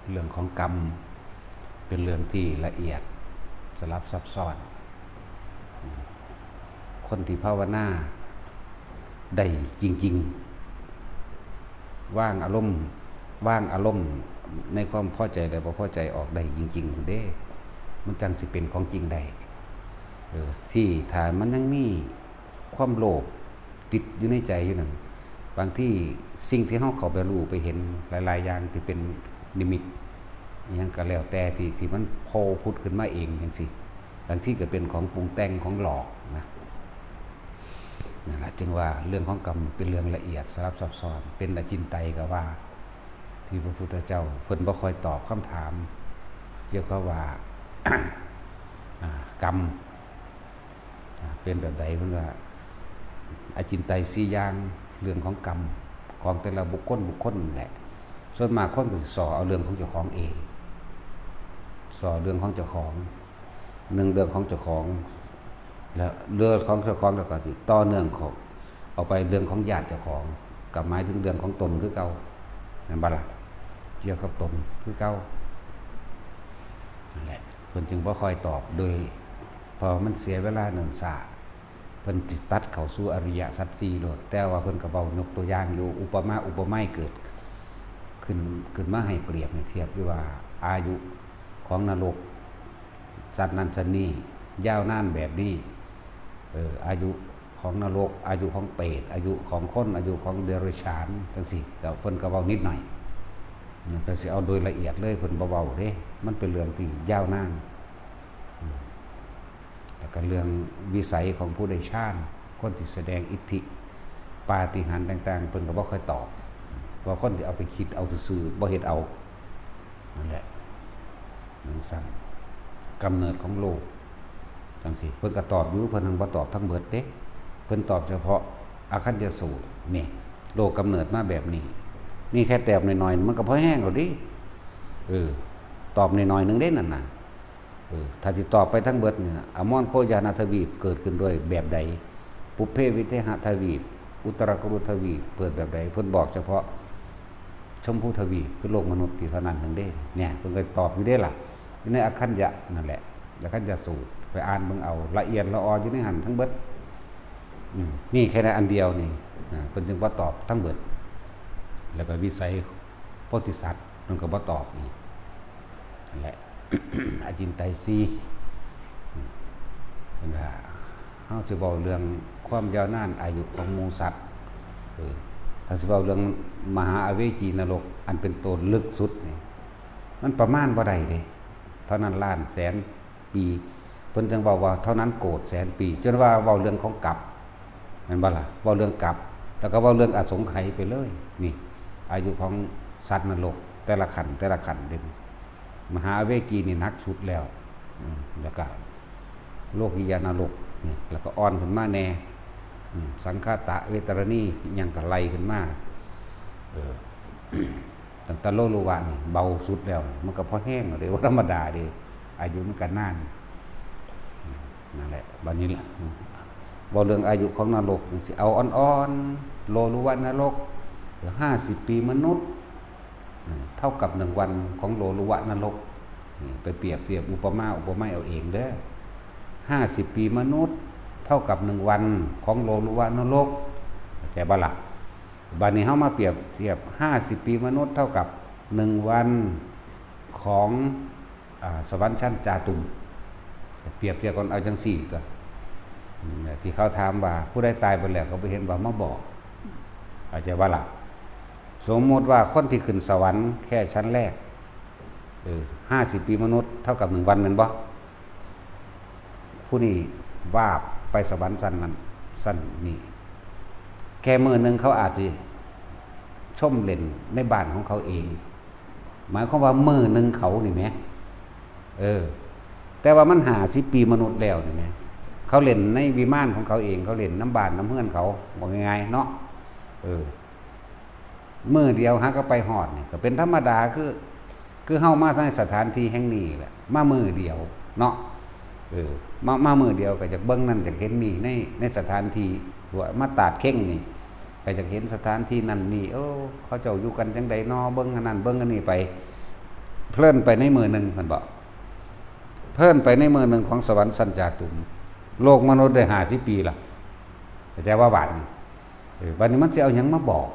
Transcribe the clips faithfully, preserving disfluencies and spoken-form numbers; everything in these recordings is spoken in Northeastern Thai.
เรื่องของกรรมเป็นเรื่องที่ละเอียดสลับซับซ้อน คนที่ภาวนาได้จริงๆ วางอารมณ์ วางอารมณ์ในความพอใจและบ่พอใจออกได้จริงๆ เด้ มันจั่งสิเป็นของจริงได้ เออ ที่ถ้ามันยังมีความโลภติดอยู่ในใจอยู่นั่น บางทีสิ่งที่เฮาเข้าไปรู้ไปเห็นหลายๆ อย่างที่เป็นนิมิตอิหยังก็แล้วแต่ที่ ที่มันโผล่ผุดขึ้นมาเองจั่งซี้ บางทีก็เป็นของปรุงแต่งของหลอกนะ นั่นล่ะ จึงว่าเรื่องของกรรมเป็นเรื่องละเอียดสลับซับซ้อน เป็นอจินไตยก็ว่า ที่พระพุทธเจ้าเพิ่นบ่ค่อยตอบคำถาม เกี่ยวกับว่า อ่า กรรม อ่า เป็นแบบใด เพิ่นว่า อจินไตยสี่อย่าง เรื่องของกรรมของแต่ละบุคคลบุคคลนั่นแหละ ส่วนมากคนก็สิซ้อเอาเรื่องของเจ้าของเอง ซ้อเรื่องของเจ้าของ หนึ่งเรื่องของเจ้าของ แล้วเรื่องของเจ้าของแล้วก็สิต่อเนื่องของ เอาไปเรื่องของญาติเจ้าของ ก็หมายถึงเรื่องของตนคือเก่า แม่นบ่ล่ะ เกี่ยวกับตนคือเก่า นั่นแหละ เพิ่นจึงบ่ค่อยตอบโดย เพราะมันเสียเวลาเนิ่นช้า เพิ่นสิตัดเข้าสู่อริยสัจสี่โลด แต่ว่าเพิ่นก็เว้ายกตัวอย่างอยู่ อุปมาอุปไมยเกิดขึ้น ขึ้นมาให้เปรียบให้เทียบอยู่ว่า อายุของนรก สัตว์นั้นสัตว์นี้ ยาวนานแบบนี้ เออ อายุของนรก อายุของเปรต อายุของคน อายุของเดรัจฉาน จั่งซี้ ก็เพิ่นก็เว้านิดหน่อยนะ จั่งซี้ เอาโดยละเอียดเลย เพิ่นบ่เว้าเด้ มันเป็นเรื่องที่ยาวนาน อืม แล้วก็เรื่องวิสัยของผู้ได้ฌาน คนที่แสดงอิทธิปาฏิหาริย์ต่างๆ เพิ่นก็บ่ค่อยตอบ เพราะคนที่เอาไปคิดเอาซื่อๆ บ่เฮ็ดเอา นั่นแหละ จั่งซั้น กำเนิดของโลก จั่งซี้ เพิ่นก็ตอบอยู่ เพิ่นหั้งบ่ตอบทั้งเบิดเด้ เพิ่นตอบเฉพาะอคัญญสูตร นี่ โลกกำเนิดมาแบบนี้ นี่แค่แต้มน้อยๆ มันก็พอแฮงแล้วเด้ เออ ตอบน้อยๆ หนึ่งเด้นั่นน่ะ เออ ถ้าสิตอบไปทั้งเบิดนี่นะ อมรโคยานาทวีปเกิดขึ้นด้วยแบบใด ปุพเพวิเทหทวีป อุตรกุรุทวีปเกิดแบบใด เพิ่นบอกเฉพาะชมพูทวีป คือโลกมนุษย์ที่เท่านั้นหนึ่งเด้ เนี่ย เพิ่นก็ตอบอยู่เด้ล่ะ อยู่ในอคัญญะนั่นแหละ อคัญญสูตร ไปอ่านเบิ่งเอา ละเอียดละอออยู่ในหั้นทั้งเบิด อืม นี่แค่นั้นอันเดียวนี่ อ่า เพิ่นจึงบ่ตอบทั้งเบิด แล้วก็วิสัยโพธิสัตว์ เพิ่นก็บ่ตอบอีก นั่นแหละ อจินไตยสี่ เพิ่นว่า เฮาสิเว้าเรื่องความยาวนานอายุของหมู่สัตว์ เออ ถ้าสิเว้าเรื่องมหาอเวจีนรก อันเป็นโตนลึกสุดนี่ มันประมาณบ่ได้เด้ เท่านั้นล้านแสนปี เพิ่นจั่งเว้าว่าเท่านั้นโกฏแสนปี จนว่าเว้าเรื่องของกัป แม่นบ่ล่ะ เว้าเรื่องกัป แล้วก็เว้าเรื่องอสงไขยไปเลย นี่ อายุของสัตว์นรก แต่ละขั้น แต่ละขั้นเด้ มหาอเวจีนี่หนักสุดแล้ว อืม แล้วก็โลกิยานรก นี่ แล้วก็อ่อนขึ้นมาแน่ อืม สังคตะ เวตรณี อิหยังก็ไล่ขึ้นมา เออ ตั้งแต่โลลุวะนี่เบาสุดแล้ว มันก็พอแฮงแล้วเด้ บ่ธรรมดาเด้ อายุมันก็นาน นั่นแหละ บัดนี้ล่ะ เว้าเรื่องอายุของนรกจั่งซี้ เอาอ่อนๆ โลลุวะนรก ห้าสิบปีมนุษย์ เท่ากับหนึ่งวันของโลลุวะนรก ไปเปรียบเทียบอุปมาอุปไมยเอาเองเด้อ ห้าสิบปีมนุษย์ เท่ากับหนึ่งวันของโลลุวะนรก เข้าใจบ่ล่ะ บัดนี้เฮามาเปรียบเทียบ ห้าสิบปีมนุษย์ เท่ากับหนึ่งวันของ อ่า สวรรค์ชั้นจาตุม เปรียบเทียบกันเอาจั่งซี้ตั๊ว อืม ที่เขาถามว่าผู้ใดตายไปแล้วก็บ่เห็นว่ามาบอก เข้าใจบ่ล่ะ สมมุติว่าคนที่ขึ้นสวรรค์แค่ชั้นแรก เออ ห้าสิบปีมนุษย์ เท่ากับหนึ่งวันแม่นบ่ ผู้นี้วาบไปสวรรค์ชั้นนั้น ชั้นนี้ แค่มื้อหนึ่งเขาอาจสิชมเล่นในบ้านของเขาเอง หมายความว่ามื้อหนึ่งเขานี่แหม เออ แต่ว่ามันห้าสิบปีมนุษย์แล้วนี่แหม เขาเล่นในวิมานของเขาเอง เขาเล่นนำบ้านนำเฮือนเขา เว้าง่ายๆ เนาะ เออ มื้อเดียวหาก็ไปฮอดนี่ ก็เป็นธรรมดา คือ คือเฮามาในสถานที่แห่งนี้แหละ มามื้อเดียวเนาะ เออ มา มามื้อเดียวก็อยากเบิ่งนั่นอยากเห็นนี่ ใน ในสถานที่ ว่ามาตาดเข่งนี่ ก็อยากเห็นสถานที่นั่นนี่ โอ้ เขาเจ้าอยู่กันจั่งใดน้อ เบิ่งอันนั้นเบิ่งอันนี้ไป เพลินไปในมื้อหนึ่ง มันบอก เพลินไปในมื้อหนึ่งของสวรรค์ชั้นจาตุม โลกมนุษย์ได้ห้าสิบปีละ เข้าใจว่าบาดนี้ เออ บัดนี้มันสิเอาหยังมาบอก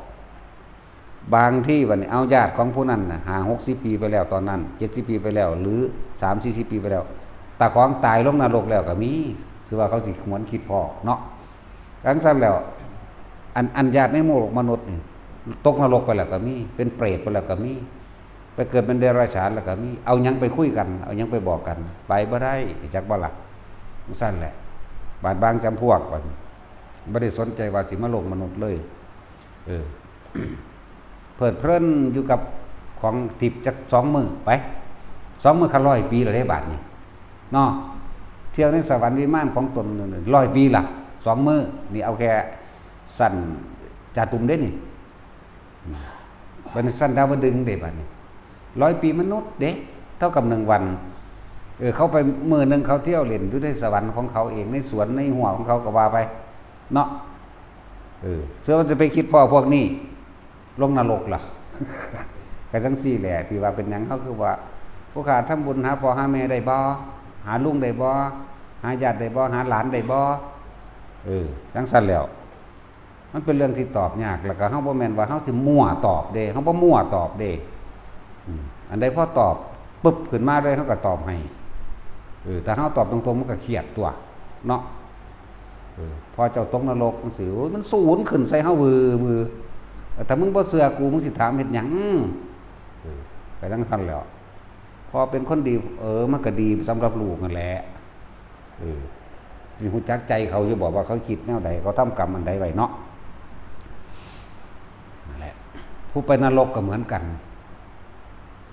บางที่บัดนี้เอาญาติของผู้นั้นน่ะ ห้าหกสิบปีไปแล้ว ตอนนั้น เจ็ดสิบปีไปแล้ว หรือ สามสี่สิบปีไปแล้ว ตาของตายลงนรกแล้วก็มี คือว่าเขาสิหวนคิดพ้อเนาะ จั่งซั้นแล้ว อัน อันญาติในโลกมนุษย์นี่ ตกนรกไปแล้วก็มี เป็นเปรตไปแล้วก็มี ไปเกิดเป็นเดรัจฉานแล้วก็มี เอาหยังไปคุยกัน เอาหยังไปบอกกัน ไปบ่ได้ จักบ่ล่ะ จั่งซั้นแหละ บาดบางจำพวกบัดนี้ บ่ได้สนใจว่าสิมาโลกมนุษย์เลย เออ เพลิดเพลินอยู่กับของทิพย์จักสองมื้อไป สองมื้อก็ร้อยปีแล้วเด้บาดนี้ เนาะ เที่ยวในสวรรค์วิมานของตนร้อยปีล่ะ สองมื้อ นี่เอาแค่ชั้นจาตุมเด้นี่ บัดนี้ชั้นดาวดึงส์เด้บาดนี้ ร้อยปีมนุษย์เด้ เท่ากับหนึ่งวัน เออ เขาไปมื้อหนึ่งเขาเที่ยวเล่นอยู่ในสวรรค์ของเขาเอง ในสวนในหัวของเขาก็ว่าไป เนาะ เออ เชื่อว่าจะไปคิดพ้อพวกนี้ ลงนรกล่ะ ก็จั่งซี้แหละ ที่ว่าเป็นหยังเขาคือว่า ผู้ข้าทำบุญหาพ่อหาแม่ได้บ่ หาลุงได้บ่ หาญาติได้บ่ หาหลานได้บ่ เออ จั่งซั้นแล้ว มันเป็นเรื่องที่ตอบยาก แล้วก็เฮาบ่แม่นว่าเฮาสิมั่วตอบเด้ เฮาบ่มั่วตอบเด้ อืม อันใดพอตอบปึ๊บขึ้นมาเลย เฮาก็ตอบให้ เออ ถ้าเฮาตอบตรงๆ มันก็เครียดตั๊ว เนาะ เออ พอเจ้าตกนรกจั่งซี้ โอ้ย มันสูนขึ้นใส่เฮาวือวือ แต่มึงบ่เชื่อกู มึงสิถามเฮ็ดหยัง เออ ไปจั่งซั้นแหล้ว พอเป็นคนดี เออ มันก็ดีสำหรับลูกนั่นแหละ เออ สิฮู้จักใจเขาอยู่บ่ว่าเขาคิดแนวใด เขาทำกรรมอันใดไว้เนาะ นั่นแหละ ผู้ไปนรกก็เหมือนกัน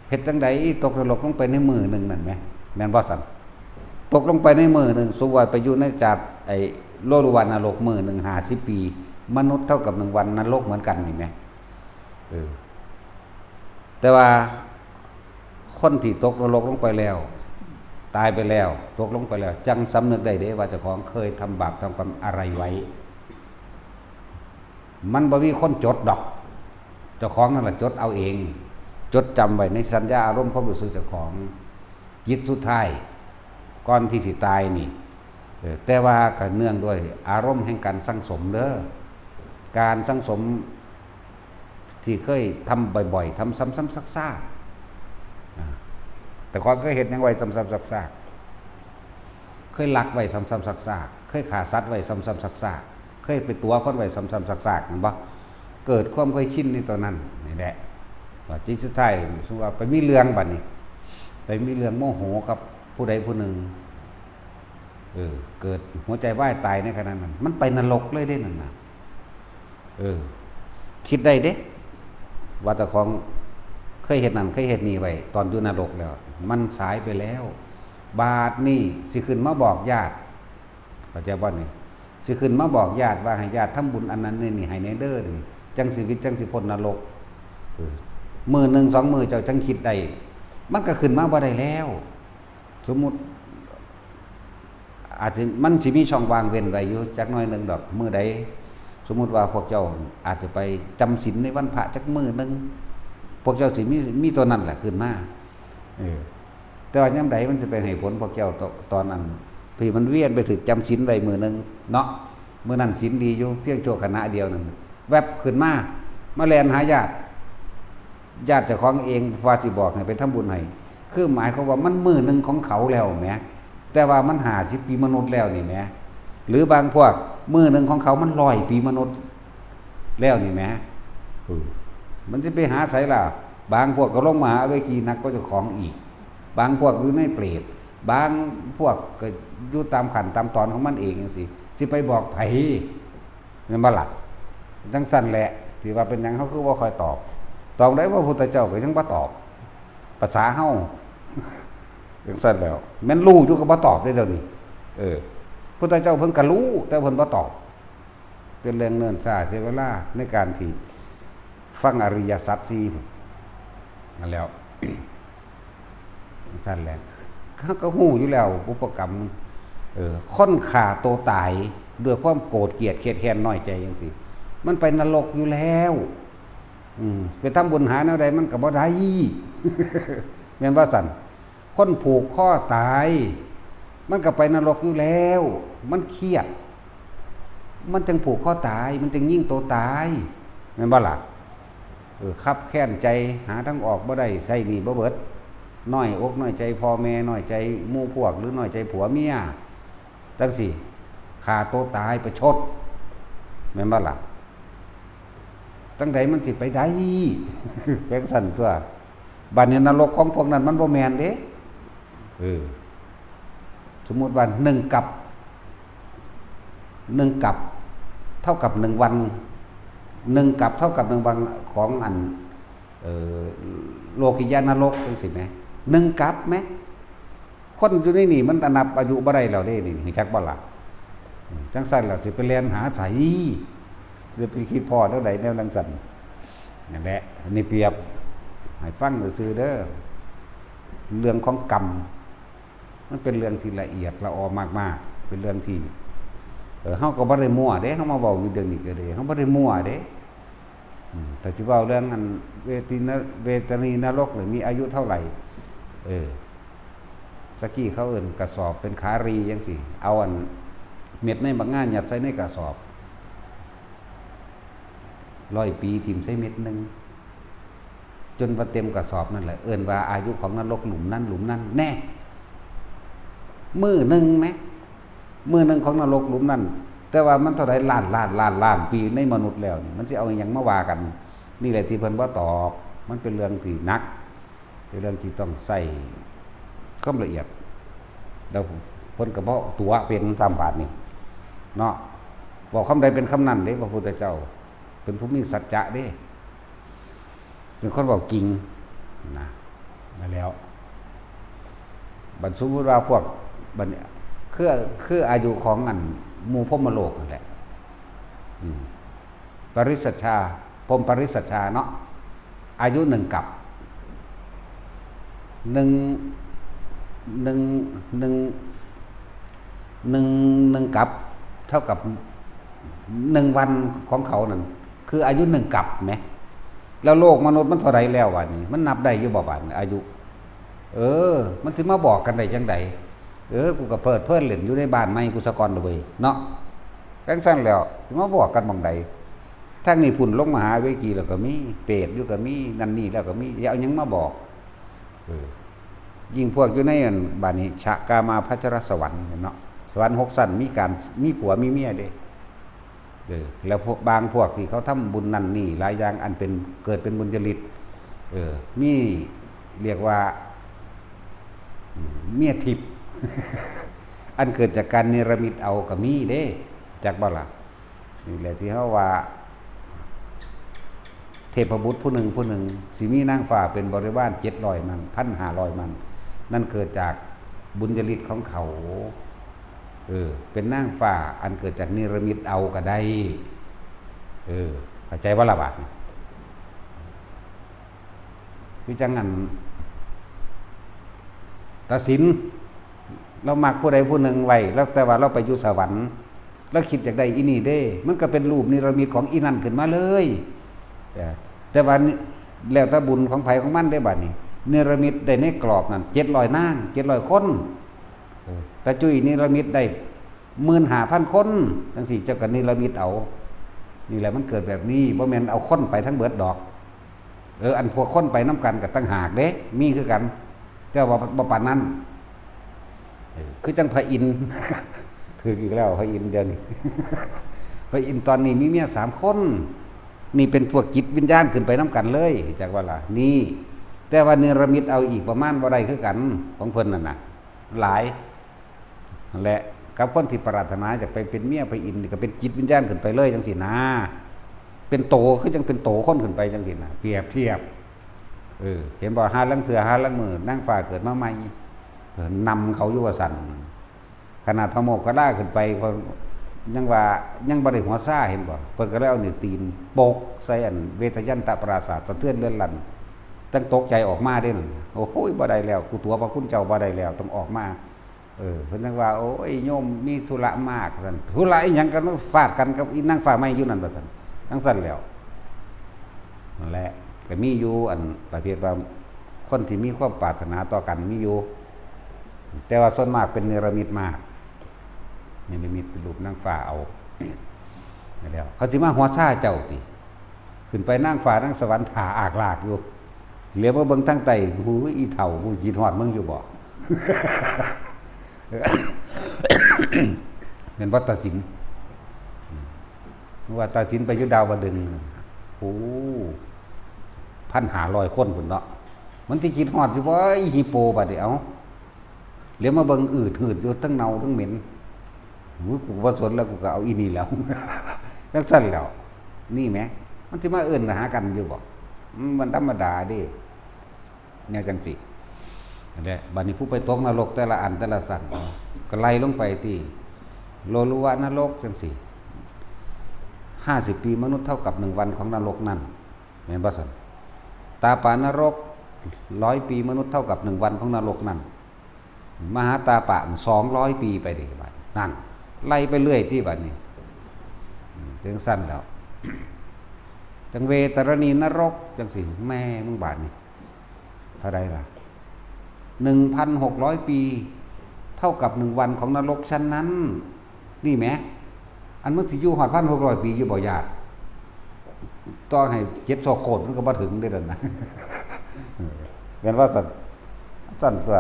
เฮ็ดจั่งใดตกนรกลงไปในมื้อหนึ่งนั่นแหม แม่นบ่ซั่น ตกลงไปในมื้อหนึ่ง สมมุติว่าไปอยู่ในจาด ไอ้โลดุวานรกมื้อหนึ่งห้าสิบปี มนุษย์เท่ากับหนึ่งวัน นรกเหมือนกันนี่แหม เออ แต่ว่าคนที่ตกนรกลงไปแล้ว ตายไปแล้ว ตกลงไปแล้ว จั่งสำนึกได้เด้ว่าเจ้าของเคยทำบาปทำกรรมอะไรไว้ มันบ่มีคนจดดอก เจ้าของนั่นแหละจดเอาเอง จดจำไว้ในสัญญาอารมณ์ความรู้สึกเจ้าของ จิตสุดท้าย ก่อนที่สิตายนี่ เออ แต่ว่าก็เนื่องด้วยอารมณ์แห่งการสั่งสมเด้อ การสั่งสมที่เคยทำบ่อยๆ ทำซ้ำๆ ซากๆ อ่า แต่ก่อนเคยเฮ็ดหยังไว้ซ้ำๆ ซากๆ เคยลักไว้ซ้ำๆ ซากๆ เคยฆ่าสัตว์ไว้ซ้ำๆ ซากๆ เคยไปตั๋วคนไว้ซ้ำๆ ซากๆ แม่นบ่ เกิดความเคยชินในตอนนั้น นี่แหละ ว่าจิตสุดท้าย สมมุติว่าไปมีเรื่องบัดนี้ ไปมีเรื่องโมโหกับผู้ใดผู้หนึ่ง เออ เกิดหัวใจวายตายในขณะนั้น มันไปนรกเลยเด้นั่นน่ะ เออ คิดได้เด้ ว่าเจ้าของเคยเฮ็ดนั่นเคยเฮ็ดนี่ไว้ ตอนอยู่นรกแล้ว มันสายไปแล้ว บาดนี้สิขึ้นมาบอกญาติ เข้าใจบ่นี่ สิขึ้นมาบอกญาติว่าให้ญาติทำบุญอันนั้นนี่ ให้แหน่เด้อนี่ จั่งชีวิตจั่งสิพ้นนรก เออ มื้อหนึ่งสองมื้อเจ้าจั่งคิดได้ มันก็ขึ้นมาบ่ได้แล้ว สมมุติ อาจจะ มันสิมีช่องว่างเว้นไว้อยู่จักหน่อยหนึ่งดอก มื้อใด สมมุติว่าพวกเจ้าอาจจะไปจำศีลในวันพระจักมื้อหนึ่ง พวกเจ้าสิมี มีตัวนั้นแหละขึ้นมา เออ แต่ว่ายามใดมันจะไปให้ผลพวกเจ้าต- ตอนนั้น ที่มันเวียนไปถืกจำศีลไว้มื้อหนึ่งเนาะ มื้อนั้นศีลดีอยู่ เพียงชั่วขณะเดียวนั่น แวบขึ้นมา มาแล่นหาญาติ ญาติเจ้าของเองว่าสิบอกให้ไปทำบุญให้ คือหมายความว่ามันมื้อหนึ่งของเขาแล้วแหม แต่ว่ามันห้าสิบปีมนุษย์แล้วนี่แหม หรือบางพวกมื้อหนึ่งของเขามันร้อยปีมนุษย์แล้วนี่แหม เออ มันสิไปหาไสล่ะ บางพวกก็ลงมหาอเวจีหนักกว่าเจ้าของอีก บางพวกอยู่ในเปรต บางพวกก็อยู่ตามขั้นตามตอนของมันเองจั่งซี้ สิไปบอกไผ แม่นบ่ล่ะ จั่งซั้นแหละ ที่ว่าเป็นหยังเขาคือบ่ค่อยตอบ ตอบได้ว่าพุทธเจ้าก็ยังบ่ตอบ ภาษาเฮา จั่งซั้นแล้ว แม่นรู้อยู่ก็บ่ตอบเด้เดี๋ยวนี้ เออ พุทธเจ้าเพิ่นก็รู้ แต่เพิ่นบ่ตอบ เป็นเรื่องเนิ่นช้าเสียเวลาในการที่ฟังอริยสัจสี่ นั่นแหล้ว จั่งซั้นแหละ เขาก็รู้อยู่แล้ว บุพกรรม เออ คนฆ่าตัวตายด้วยความโกรธเกลียดเคียดแค้นน้อยใจจังซี้ มันไปนรกอยู่แล้ว อืม ไปทำบุญหาแนวใดมันก็บ่ได้ แม่นว่าซั่น คนผูกคอตาย มันก็ไปนรกอยู่แล้ว มันเครียด มันจึงผูกคอตาย มันจึงยิงตัวตาย แม่นบ่ล่ะ เออ คับแค้นใจ หาทางออกบ่ได้ ใช้หนี้บ่เบิด น้อยอกน้อยใจพ่อแม่ น้อยใจหมู่พวก หรือน้อยใจผัวเมีย จังซี้ ฆ่าตัวตายประชด แม่นบ่ล่ะ จังใดมันสิไปได้ จังซั่นตั๊ว บัดนี้นรกของพวกนั้นมันบ่แม่นเด้ เออ สมมุติว่าหนึ่งกัป หนึ่งกัป เท่ากับหนึ่งวัน หนึ่งกัปเท่ากับหนึ่งวันของอัน เอ่อ โลกิยะนรกจังซี้แหม หนึ่งกัปแหม คนอยู่ในนี่มันนับอายุบ่ได้แล้วเด้ นี่ รู้จักบ่ล่ะ อืม จังซั่นล่ะ สิไปแล่นหาไส สิไปคิดพ้อแนวใดแนวจังซั่น นั่นแหละ อันนี้เปรียบให้ฟังซื่อๆเด้อ เรื่องของกรรม มันเป็นเรื่องที่ละเอียดละออมากๆ เป็นเรื่องที่ เออ เฮาก็บ่ได้มั่วเด้ เฮามาเว้าอยู่เดี๋ยวนี้ก็ดี เฮาบ่ได้มั่วเด้ อืม แต่สิเว้าเรื่องอันเวทีน- เวทนีนรกนี่มีอายุเท่าไหร่ เออ ตะกี้เขาเอิ้นกระสอบเป็นขารีจังซี้ เอาอันเม็ดในบักงายัดใส่ในกระสอบ ร้อยปีถิ่มใส่เม็ดหนึ่ง จนว่าเต็มกระสอบนั่นแหละ เอิ้นว่าอายุของนรกหลุมนั้นหลุมนั้น แน่ มื้อหนึ่งแหม มื้อหนึ่งของนรกหลุมนั้น แต่ว่ามันเท่าใดล้านล้านล้านล้านปีในมนุษย์แล้วนี่ มันสิเอาอิหยังมาว่ากัน นี่แหละที่เพิ่นบ่ตอบ มันเป็นเรื่องที่หนัก เป็นเรื่องที่ต้องใช้ความละเอียด แล้วเพิ่นก็บ่ตั๋วเป็นตามบาดนี้ เนาะ บอกคำใดเป็นคำนั้นเด้ พระพุทธเจ้า เป็นผู้มีสัจจะเด้ เป็นคนเว้าจริงนะ นั่นแล้ว บัดสมมุติว่าพวก บัดนี้ คือ คืออายุของอันหมู่พรหมโลกนั่นแหละ อืม ปริสัชชา พรหมปริสัชชาเนาะ อายุหนึ่งกัป หนึ่ง หนึ่ง หนึ่ง หนึ่ง หนึ่งกัป เท่ากับหนึ่งวันของเขานั่น คืออายุหนึ่งกัปแหม แล้วโลกมนุษย์มันเท่าใดแล้วบาดนี้ มันนับได้อยู่บ่บาดนี้ อายุ เออ มันสิมาบอกกันได้จังใด เออ กูก็เพลิดเพลินเล่นอยู่ในบ้านใหม่กูซะก่อนเด้อเว้ย เนาะ จังซั่นแล้ว สิมาบอกกันหม่องใด ทางนี้พุ้นลงมหาเวทีแล้วก็มี เปรตอยู่ก็มี นั่นนี่แล้วก็มี อย่าเอาหยังมาบอก เออ ยิ่งพวกอยู่ในอัน บาดนี้ ชะกามาพัชรสวรรค์เนาะ สวรรค์หกชั้น มีการ มีผัวมีเมียเด้ เออ แล้วพวกบางพวกที่เขาทำบุญนั่นนี่หลายอย่าง อันเป็น เกิดเป็นบุญญาฤทธิ์ เออ มี เรียกว่า อืม เมียทิพย์ อันเกิดจากการเนรมิตเอาก็มีเด้ จักบ่ล่ะ นี่แหละที่เฮาว่า เทพบุตรผู้หนึ่งผู้หนึ่ง สิมีนางฟ้าเป็นบริวารเจ็ดร้อยมัน พันห้าร้อยมัน นั่นเกิดจากบุญญาฤทธิ์ของเขา เออ เป็นนางฟ้าอันเกิดจากเนรมิตเอาก็ได้ เออ เข้าใจบ่ล่ะบาดนี้ คือจังอัน ตาสิน ลาวมักผู้ใดผู้หนึ่งไว้ แล้วแต่ว่าลาวไปอยู่สวรรค์ ลาวคิดอยากได้อีนี่เด้ มันก็เป็นรูปเนรมิตของอีนั่นขึ้นมาเลย เออ แต่ว่านี่ แล้วแต่บุญของไผของมันเด้บาดนี้ เนรมิตได้ในกรอบนั่น เจ็ดร้อยนาง เจ็ดร้อยคน เออ ตาจุ้ยเนรมิตได้ หมื่นห้าพันคน จังซี้ เจ้าก็เนรมิตเอา นี่แหละมันเกิดแบบนี้ บ่แม่นเอาคนไปทั้งเบิดดอก เออ อันพวกคนไปนำกันก็ต่างหากเด้ มีคือกัน แต่ว่าบ่ปานนั้น เออ คือจังพระอินทร์ ถืกอีกแล้ว พระอินทร์เดี๋ยวนี้ พระอินทร์ตอนนี้มีเมียสามคน นี่เป็นพวกจิตวิญญาณขึ้นไปนำกันเลย จักว่าล่ะ นี่ แต่ว่าเนรมิตเอาอีกประมาณบ่ได้คือกัน ของเพิ่นนั่นน่ะ หลาย นั่นแหละ กับคนที่ปรารถนาอยากไปเป็นเมียพระอินทร์นี่ก็เป็นจิตวิญญาณขึ้นไปเลยจังซี้นะ เป็นโต คือจังเป็นโตคนขึ้นไปจังซี้นะ เปรียบเทียบ เออ เห็นบ่ หาลางเทื่อหาลางมื้อนางฟ้าเกิดมาใหม่ เออ นำเขาอยู่ว่าซั่น ขนาดพระโมคคัลลาขึ้นไป เพิ่นยังว่า ยังบ่ได้หัวซา เห็นบ่ เพิ่นก็เลยเอานี่ตีนโปกใส่อันเวทยันตปราสาท สะเทือนเรือนลั่น จั่งตกใจออกมาเด้นั่น โอ้โห บ่ได้แล้ว กูตั๋วพระคุณเจ้าบ่ได้แล้ว ต้องออกมา เออ เพิ่นจั่งว่า โอ้ย โยมมีธุระมาก ซั่น ธุระอีหยังกัน มาฟาดกันกับอีนางฟ้าใหม่อยู่นั่น ว่าซั่น จั่งซั่นแหล้ว นั่นแหละ ก็มีอยู่ อันประเภทว่า คนที่มีความปรารถนาต่อกันมีอยู่ แต่ว่าส่วนมากเป็นเนรมิตมาก เนรมิตเป็นรูปนางฟ้าเอา นั่นแหล้ว เขาสิมาหัวซาเจ้าติ ขึ้นไปนางฟ้านางสวรรค์ถ่าอากลากอยู่ เหลียวมาเบิ่งทางใต้ หูย อีเฒ่า กูคิดฮอดมึงอยู่บ่ แม่นบ่ ตาสิน ว่าตาสินไปอยู่ดาวดึงส์ โอ้ พันห้าร้อยคนพุ้นเนาะ มันสิคิดฮอดอยู่บ่ อีฮิปโปบัดนี้ เอ้า เหลียวมาเบิ่งอืดหืดอยู่ ทั้งเน่าทั้งเหม็น หูย กูบ่สนแล้ว กูก็เอาอีนี่แล้ว จั่งซั่นแหล้ว นี่แหม มันสิมาเอิ้นหากันอยู่บ่ อืม มันธรรมดาเด้ แนวจั่งซี้ นั่นแหละ บัดนี้ผู้ไปตกนรกแต่ละอันแต่ละชั้น ก็ไล่ลงไปที่โลลุวะนรกจั่งซี้ ห้าสิบปีมนุษย์เท่ากับหนึ่งวันของนรกนั่น แม่นบ่ซั่น ตาปานรก ร้อยปีมนุษย์เท่ากับหนึ่งวันของนรกนั่น มหาตาปะ สองร้อยปีไปเด้บัด นั่น ไล่ไปเรื่อยที่บัดนี้ อืม จั่งซั่นแหล้ว จั่งเวตรณีนรกจั่งซี้ แม่มึงบาดนี้ เท่าใดล่ะ หนึ่งพันหกร้อยปี เท่ากับหนึ่งวันของนรกชั้นนั้น นี่แหม อันมึงสิอยู่ฮอดพันหกร้อยปีอยู่บ่ ญาติ ต่อให้เจ็ดศอกโคตรมันก็บ่ถึงเด้นั่นนะ เออ แม่นว่าซั่น ซั่นตั๊ว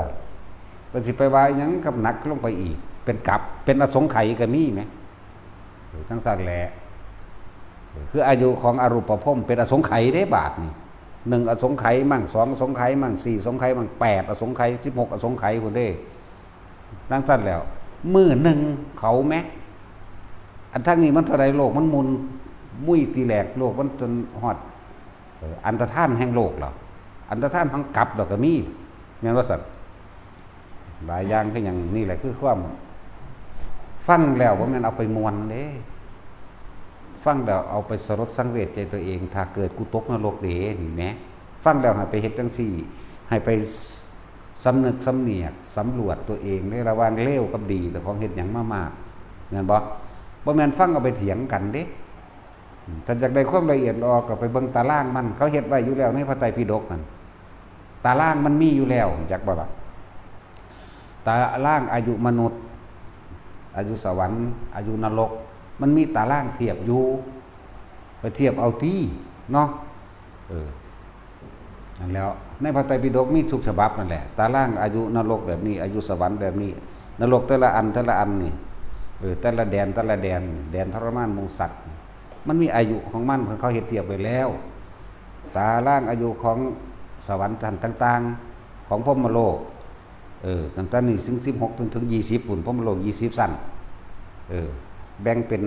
ก็สิไปว่าหยังกับหนักลงไปอีก เป็นกับ เป็นอสงไขยก็มีแหม เออ จั่งซั่นแหละ เออ คืออายุของอรูปภพเป็นอสงไขยเด้บาดนี้ หนึ่งอสงไขยมั่ง สองอสงไขยมั่ง สี่อสงไขยมั่ง แปดอสงไขย สิบหกอสงไขยพุ้นเด้ จั่งซั่นแหล้ว มื้อหนึ่งเขาแหม อันทางนี้มันเท่าใด โลกมันหมุน มุ้ยตีแหลก โลกมันจนฮอด เอ่อ อันตรธานแห่งโลกแล้ว อันตรธานแห่งกับแล้วก็มี แม่นว่าซั่น หลายอย่างคือหยัง นี่แหละคือความ ฟังแล้วบ่แม่นเอาไปม่วนเด้ ฟังแล้วเอาไปสลดสังเวชใจตัวเอง ถ้าเกิดกูตกนรกเด้ นี่แหม ฟังแล้วให้ไปเฮ็ดจั่งซี้ ให้ไปสำนึกสำเนียก สำรวจตัวเองในระหว่างเลวกับดี เจ้าของเฮ็ดหยังมามาก แม่นบ่ บ่แม่นฟังเอาไปเถียงกันเด้ อืม ถ้าอยากได้ความละเอียดอ่อนก็ไปเบิ่งตารางมัน เขาเฮ็ดไว้อยู่แล้วในพระไตรปิฎกนั่น ตารางมันมีอยู่แล้ว จักบ่ล่ะ ตารางอายุมนุษย์ อายุสวรรค์ อายุนรก มันมีตารางเทียบอยู่ ไปเทียบเอาติเนาะ เออ นั่นแหล้ว ในพระไตรปิฎกมีทุกฉบับนั่นแหละ ตารางอายุนรกแบบนี้ อายุสวรรค์แบบนี้ นรกแต่ละอัน แต่ละอันนี่ เออ แต่ละแดน แต่ละแดน แดนทรมานหมู่สัตว์ มันมีอายุของมัน เขาเฮ็ดเทียบไว้แล้ว ตารางอายุของสวรรค์ชั้นต่างๆ ของพรหมโลก เออ ตั้งแต่นี่ถึงสิบหกจนถึงยี่สิบพุ้น พรหมโลกยี่สิบชั้น เออ แบ่งเป็น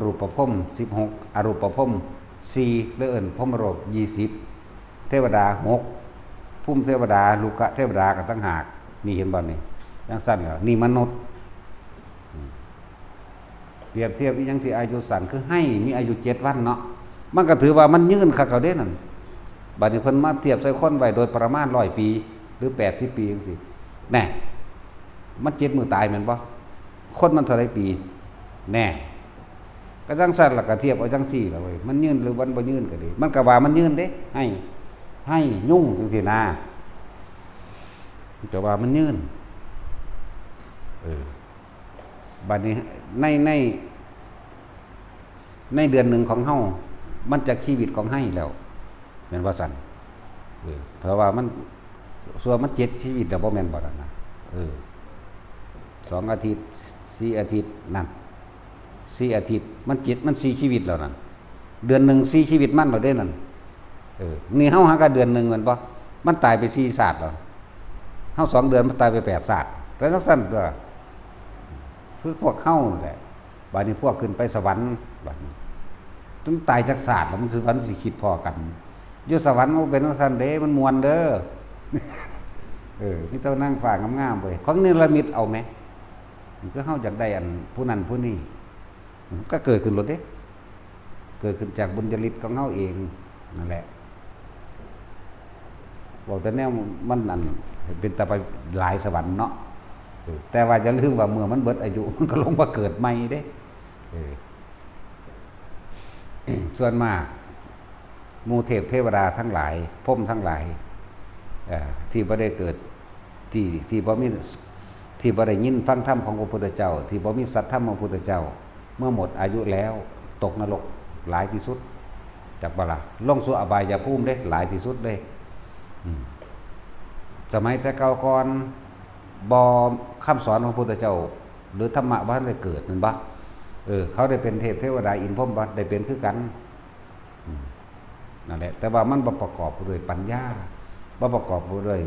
รูปภพสิบหก อรูปภพสี่ เลยเอิ้นพรหมโลกยี่สิบ เทวดาหก ภูมิเทวดา ลูกเทวดาก็ต่างหาก นี่เห็นบ่นี่ จั่งซั่นแหละ นี่มนุษย์ อืม เปรียบเทียบอีหยังที่อายุสั้น คือไฮ่มีอายุเจ็ดวันเนาะ มันก็ถือว่ามันยืนคักเอาเด้นั่น บัดนี้เพิ่นมาเทียบใส่คนไว้โดยประมาณร้อยปี หรือแปดสิบปีจั่งซี้ แน่ มันเจ็ดมื้อตายแม่นบ่ คนมันเท่าใดปี แน่ ก็จั่งซั่นล่ะ ก็เทียบเอาจั่งซี่ล่ะเว้ย มันยืนหรือมันบ่ยืนก็ดี มันก็ว่ามันยืนเด้ ไฮ่ ไฮ่ยุงจั่งซี้นะ ก็ว่ามันยืน เออ บัดนี้ใน ใน ในเดือนหนึ่งของเฮา มันจักชีวิตของไฮ่แล้ว แม่นว่าซั่น เออ เพราะว่ามัน ส่วนมันเจ็ดชีวิตแล้ว บ่แม่นบ่ล่ะนะ เออ สองอาทิตย์ สี่อาทิตย์ นั่น สี่อาทิตย์ มันเจ็ด มันสี่ชีวิตแล้วนั่น เดือนหนึ่งสี่ชีวิตมันแล้วเด้นั่น เออ นี่เฮาหากันเดือนหนึ่งแม่นบ่ มันตายไปสี่ชาติแล้ว เฮาสองเดือนมันตายไปแปดชาติ แต่จั่งซั่นตั๊ว คือพวกเฮานั่นแหละ บัดนี้พวกขึ้นไปสวรรค์ บัดนี้ มันตายจักชาติแล้ว มันสิ มันสิคิดพ้อกัน อยู่สวรรค์มันเป็นจั่งซั่นเด้ มันม่วนเด้อ เออ มีแต่นางฟ้างามๆเว้ย ของเนรมิตเอาแหม คือเฮาอยากได้อันผู้นั้นผู้นี้ ก็เกิดขึ้นโลดเด้ เกิดขึ้นจากบุญญาฤทธิ์ของเฮาเองนั่นแหละ เว้าแต่แนวมันอันเป็นตาไปหลายสวรรค์เนาะ เอ แต่ว่าอย่าลืมว่าเมื่อมันเบิดอายุ มันก็ลงมาเกิดใหม่เด้ เออ ส่วนมาก หมู่เทพเทวดาทั้งหลาย พรหมทั้งหลาย เอ่อ ที่บ่ได้เกิด ที่ ที่บ่มี ที่บ่ได้ยินฟังธรรมของพระพุทธเจ้า ที่บ่มีสัตธรรมของพระพุทธเจ้า เมื่อหมดอายุแล้ว ตกนรกหลายที่สุด จักบ่ล่ะ ลงสู่อบายภูมิเด้ หลายที่สุดเด้ อืม สมัยแต่เก่าก่อน บ่ คำสอนของพระพุทธเจ้า หรือธรรมะบ่ทันได้เกิดแม่นบ่ เออ เขาได้เป็นเทพเทวดาอินทร์พรหมบ่ ได้เป็นคือกัน อืม นั่นแหละ แต่ว่ามันบ่ประกอบด้วยปัญญา บ่ประกอบด้วย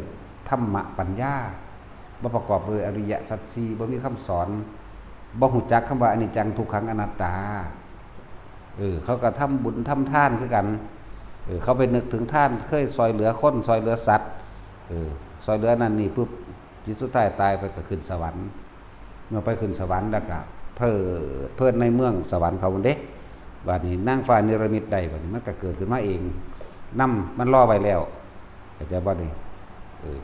ธรรมะปัญญา บ่ประกอบด้วยอริยสัจสี่ บ่มีคำสอน บ่ฮู้จักคำว่าอนิจจังทุกขังอนัตตา เออ เขาก็ทำบุญทำทานคือกัน เออ เขาไปนึกถึงทาน เคยซอยเหลือคน ซอยเหลือสัตว์ เออ ซอยเหลือนั่นนี่ปุ๊บ จิตสุดท้ายตายไปก็ขึ้นสวรรค์ เมื่อไปขึ้นสวรรค์แล้วก็เพลิดเพลินในเมืองสวรรค์เขาเด้ บัดนี้นางฟ้าเนรมิตได้ บัดนี้มันก็เกิดขึ้นมาเอง นำ มันรอไว้แล้ว เข้าใจบ่นี่ เออ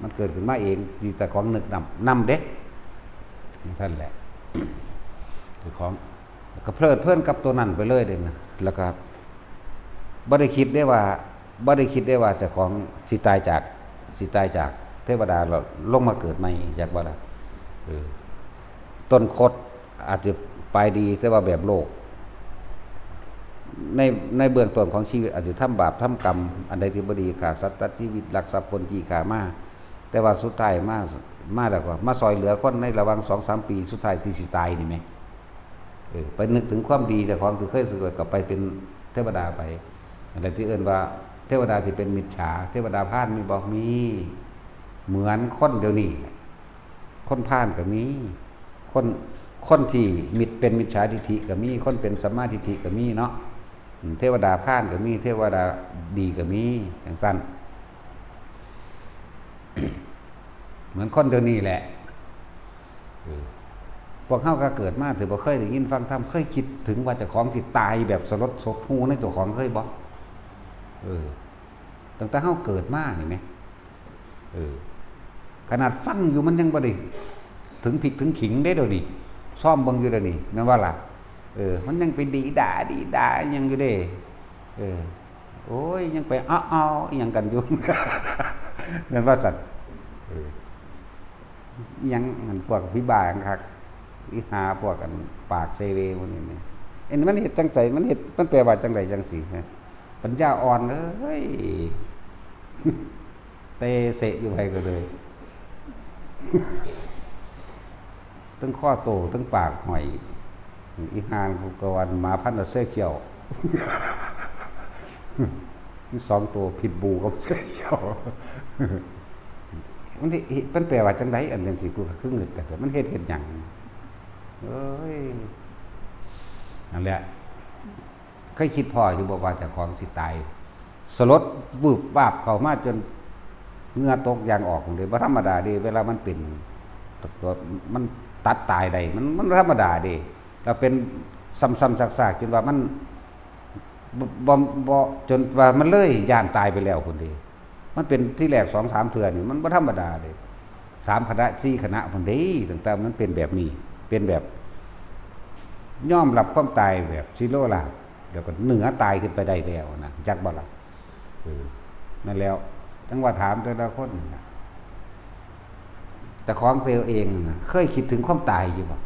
มันเกิดขึ้นมาเอง ที่เจ้าของนึกนำ นำเด้ จั่งซั่นแหละ เจ้าของ ก็เพลิดเพลินกับตัวนั้นไปเลยเด้นะ แล้วก็บ่ได้คิดได้ว่า บ่ได้คิดได้ว่าเจ้าของสิตายจาก สิตายจากเทวดาแล้วลงมาเกิดใหม่ จักบ่ล่ะ เออ ต้นคดอาจจะปลายดี แต่ว่าแบบโลก ใน ในเบื้องต้นของชีวิตอาจจะทำบาปทำกรรม อันใดที่บ่ดี ฆ่าสัตว์ตัดชีวิต ลักทรัพย์ปล้นจี้ฆ่ามา แต่ว่าสุดท้ายมา มาแล้วก็มาซอยเหลือคนในระหว่างสองสามปีสุดท้ายที่สิตายนี่แหม เออ ไปนึกถึงความดีเจ้าของที่เคยสวยก็ไปเป็นเทวดาไป อันใดที่เอิ้นว่าเทวดาที่เป็นมิจฉา เทวดาพาลมีบ่ มี เหมือนคนเดี๋ยวนี้ คนพาลก็มี คน คนที่มิจ เป็นมิจฉาทิฏฐิก็มี คนเป็นสัมมาทิฏฐิก็มีเนาะ อืม เทวดาพาลก็มี เทวดาดีก็มี จั่งซั่น เหมือนคนเดี๋ยวนี้แหละ เออ พวกเฮาก็เกิดมา ถือบ่เคยได้ยินฟังธรรม เคยคิดถึงว่าเจ้าของสิตายแบบสลดสดหูในเจ้าของเคยบ่ เออ ตั้งแต่เฮาเกิดมานี่แหม เออ ขนาดฟังอยู่มันยังบ่ได้ถึงพริกถึงขิงเด้เดี๋ยวนี้ ซ่อมเบิ่งอยู่เดี๋ยวนี้ แม่นบ่ล่ะ เออ มันยังไปดีด่าดีด่าอิหยังอยู่เด้ เออ โอ้ย ยังไปอ้อๆอิหยังกันอยู่ แม่นว่าซั่น เออ อิหยังมันพวกผีบ้าคัก อีหาพวกอันปากเซเวพวกนี้แหม เอ็นมันเฮ็ดจั่งใส มันเฮ็ด มันแปลว่าจั่งใดจั่งซี้ฮะ ปัญญาอ่อนเอ้ย เตเสะอยู่ไผก็เลย ทั้งคอโต ทั้งปากห้อย อีห่ากูก็ว่าหมาพันธุ์เอาเสื้อเขียว มีสองตัว พิทบูลกับเสื้อเขียว มันเฮ็ด มันแปลว่าจั่งใด อันจั่งซี้ กูก็คืองึด แต่มันเฮ็ด เฮ็ดหยัง เอ้ย นั่นแหละ เคยคิดพ้ออยู่บ่ว่าเจ้าของสิตาย สลดวืบวาบเข้ามาจนเหงื่อตกยางออกเด้ บ่ธรรมดาเด้ เวลามันเป็น มันตัดตายได้ มัน มันบ่ธรรมดาเด้ แล้วเป็นซ้ำๆซากๆ จนว่ามัน บ่ บ่ บ่ จนว่ามันเลยย่านตายไปแล้วพุ้นเด้ มันเป็นทีแรกสองสามเทื่อนี่ มันบ่ธรรมดาเด้ สามคณะ สี่คณะพุ้นเด้ ตั้งแต่มันเป็นแบบนี้ เป็นแบบ ยอมรับความตายแบบสิโลลาภ แล้วก็เหนือตายขึ้นไปได้แล้วนะ จักบ่ล่ะ เออ นั่นแล้ว จั่งว่าถามแต่ละคนนั่นน่ะ แต่ของตัวเองน่ะ เคยคิดถึงความตายอยู่บ่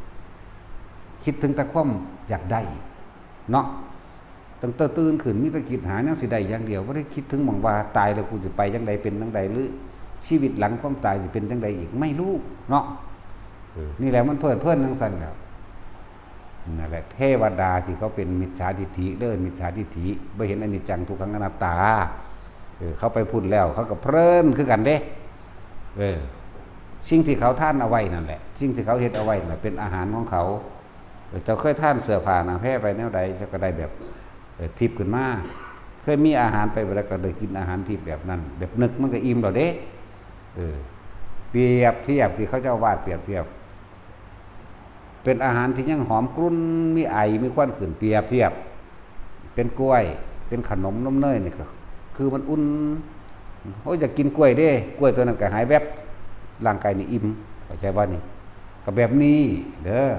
คิดถึงแต่ความอยากได้ เนาะ ตั้งแต่ตื่นขึ้นมีแต่คิดหาแนวสิได้อย่างเดียว บ่ได้คิดถึงหม่องว่าตายแล้วกูสิไปจั่งใด เป็นจั่งใด หรือชีวิตหลังความตายสิเป็นจั่งใดอีก ไม่รู้ เนาะ เออ นี่แหละมันเพลิดเพลินจั่งซั่นแหล้ว นั่นแหละ เทวดาที่เขาเป็นมิจฉาทิฏฐิ เด้อ มิจฉาทิฏฐิ บ่เห็นอนิจจังทุกขังอนัตตา เออ เขาไปพุ้นแล้ว เขาก็เพลินคือกันเด้ เออ สิ่งที่เขาทานเอาไว้นั่นแหละ สิ่งที่เขาเฮ็ดเอาไว้นั่นแหละ เป็นอาหารของเขา เออ เจ้าเคยทานเสื้อผ้าหนังแพรไปแนวใด เจ้าก็ได้แบบ เออ ทิพย์ขึ้นมา เคยมีอาหารไปบ่ได้ก็ได้กินอาหารทิพย์แบบนั้น แบบนึกมันก็อิ่มแล้วเด้ เออ เปรียบเทียบที่เขาเจ้าวาดเปรียบเทียบ เป็นอาหารที่ยังหอมกรุ่น มีไอ มีควันขึ้น เปรียบเทียบ เป็นกล้วย เป็นขนมนมเนยนี่ก็คือมันอุ่น โอ้ย อยากกินกล้วยเด้ กล้วยตัวนั้นก็หายแวบ ร่างกายนี่อิ่ม เข้าใจบ่นี่ ก็แบบนี้เด้อ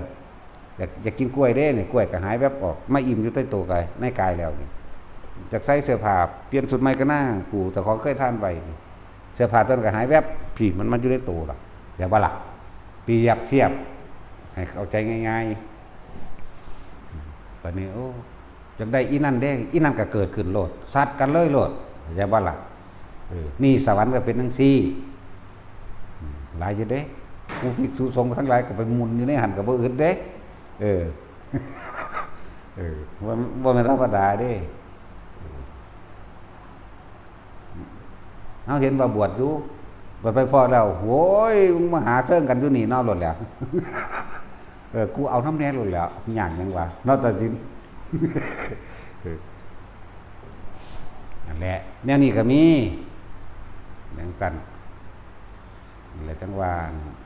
อยาก อยากกินกล้วยเด้นี่ กล้วยก็หายแวบออก มาอิ่มอยู่ใต้โตกาย ในกายแล้วนี่ อยากใส่เสื้อผ้า เปลี่ยนชุดใหม่ก็น่า กูเจ้าของเคยทานไว้นี่ เสื้อผ้าตัวนั้นก็หายแวบ พี่มันมาอยู่ในโตล่ะ เห็นบ่ล่ะ เปรียบเทียบ ให้เข้าใจง่ายๆ บัดนี้ โอ้ อยากได้อีนั่นเด้ อีนั่นก็เกิดขึ้นโลด ซัดกันเลยโลด เข้าใจบ่ล่ะ เออ นี่สวรรค์ก็เป็นจั่งซี้ อืม หลายอยู่เด้ ผู้ภิกษุสงฆ์ทั้งหลายก็ไปหมุนอยู่ในหั่นก็บ่อึดเด้ เออ เออ บ่ บ่แม่นธรรมดาเด้ เฮาเห็นว่าบวชอยู่ บัดไปพ้อแล้ว โอ้ย มึงมาหาเซิงกันอยู่นี่เนาะโลดแหล้ว เออ กูเอานำแหน่โลดแหล้ว ยากหยังวะ เนาะ ตาสิน เออ นั่นแหละ แนวนี้ก็มี จั่งซั้น นั่นแหละ จั่งว่า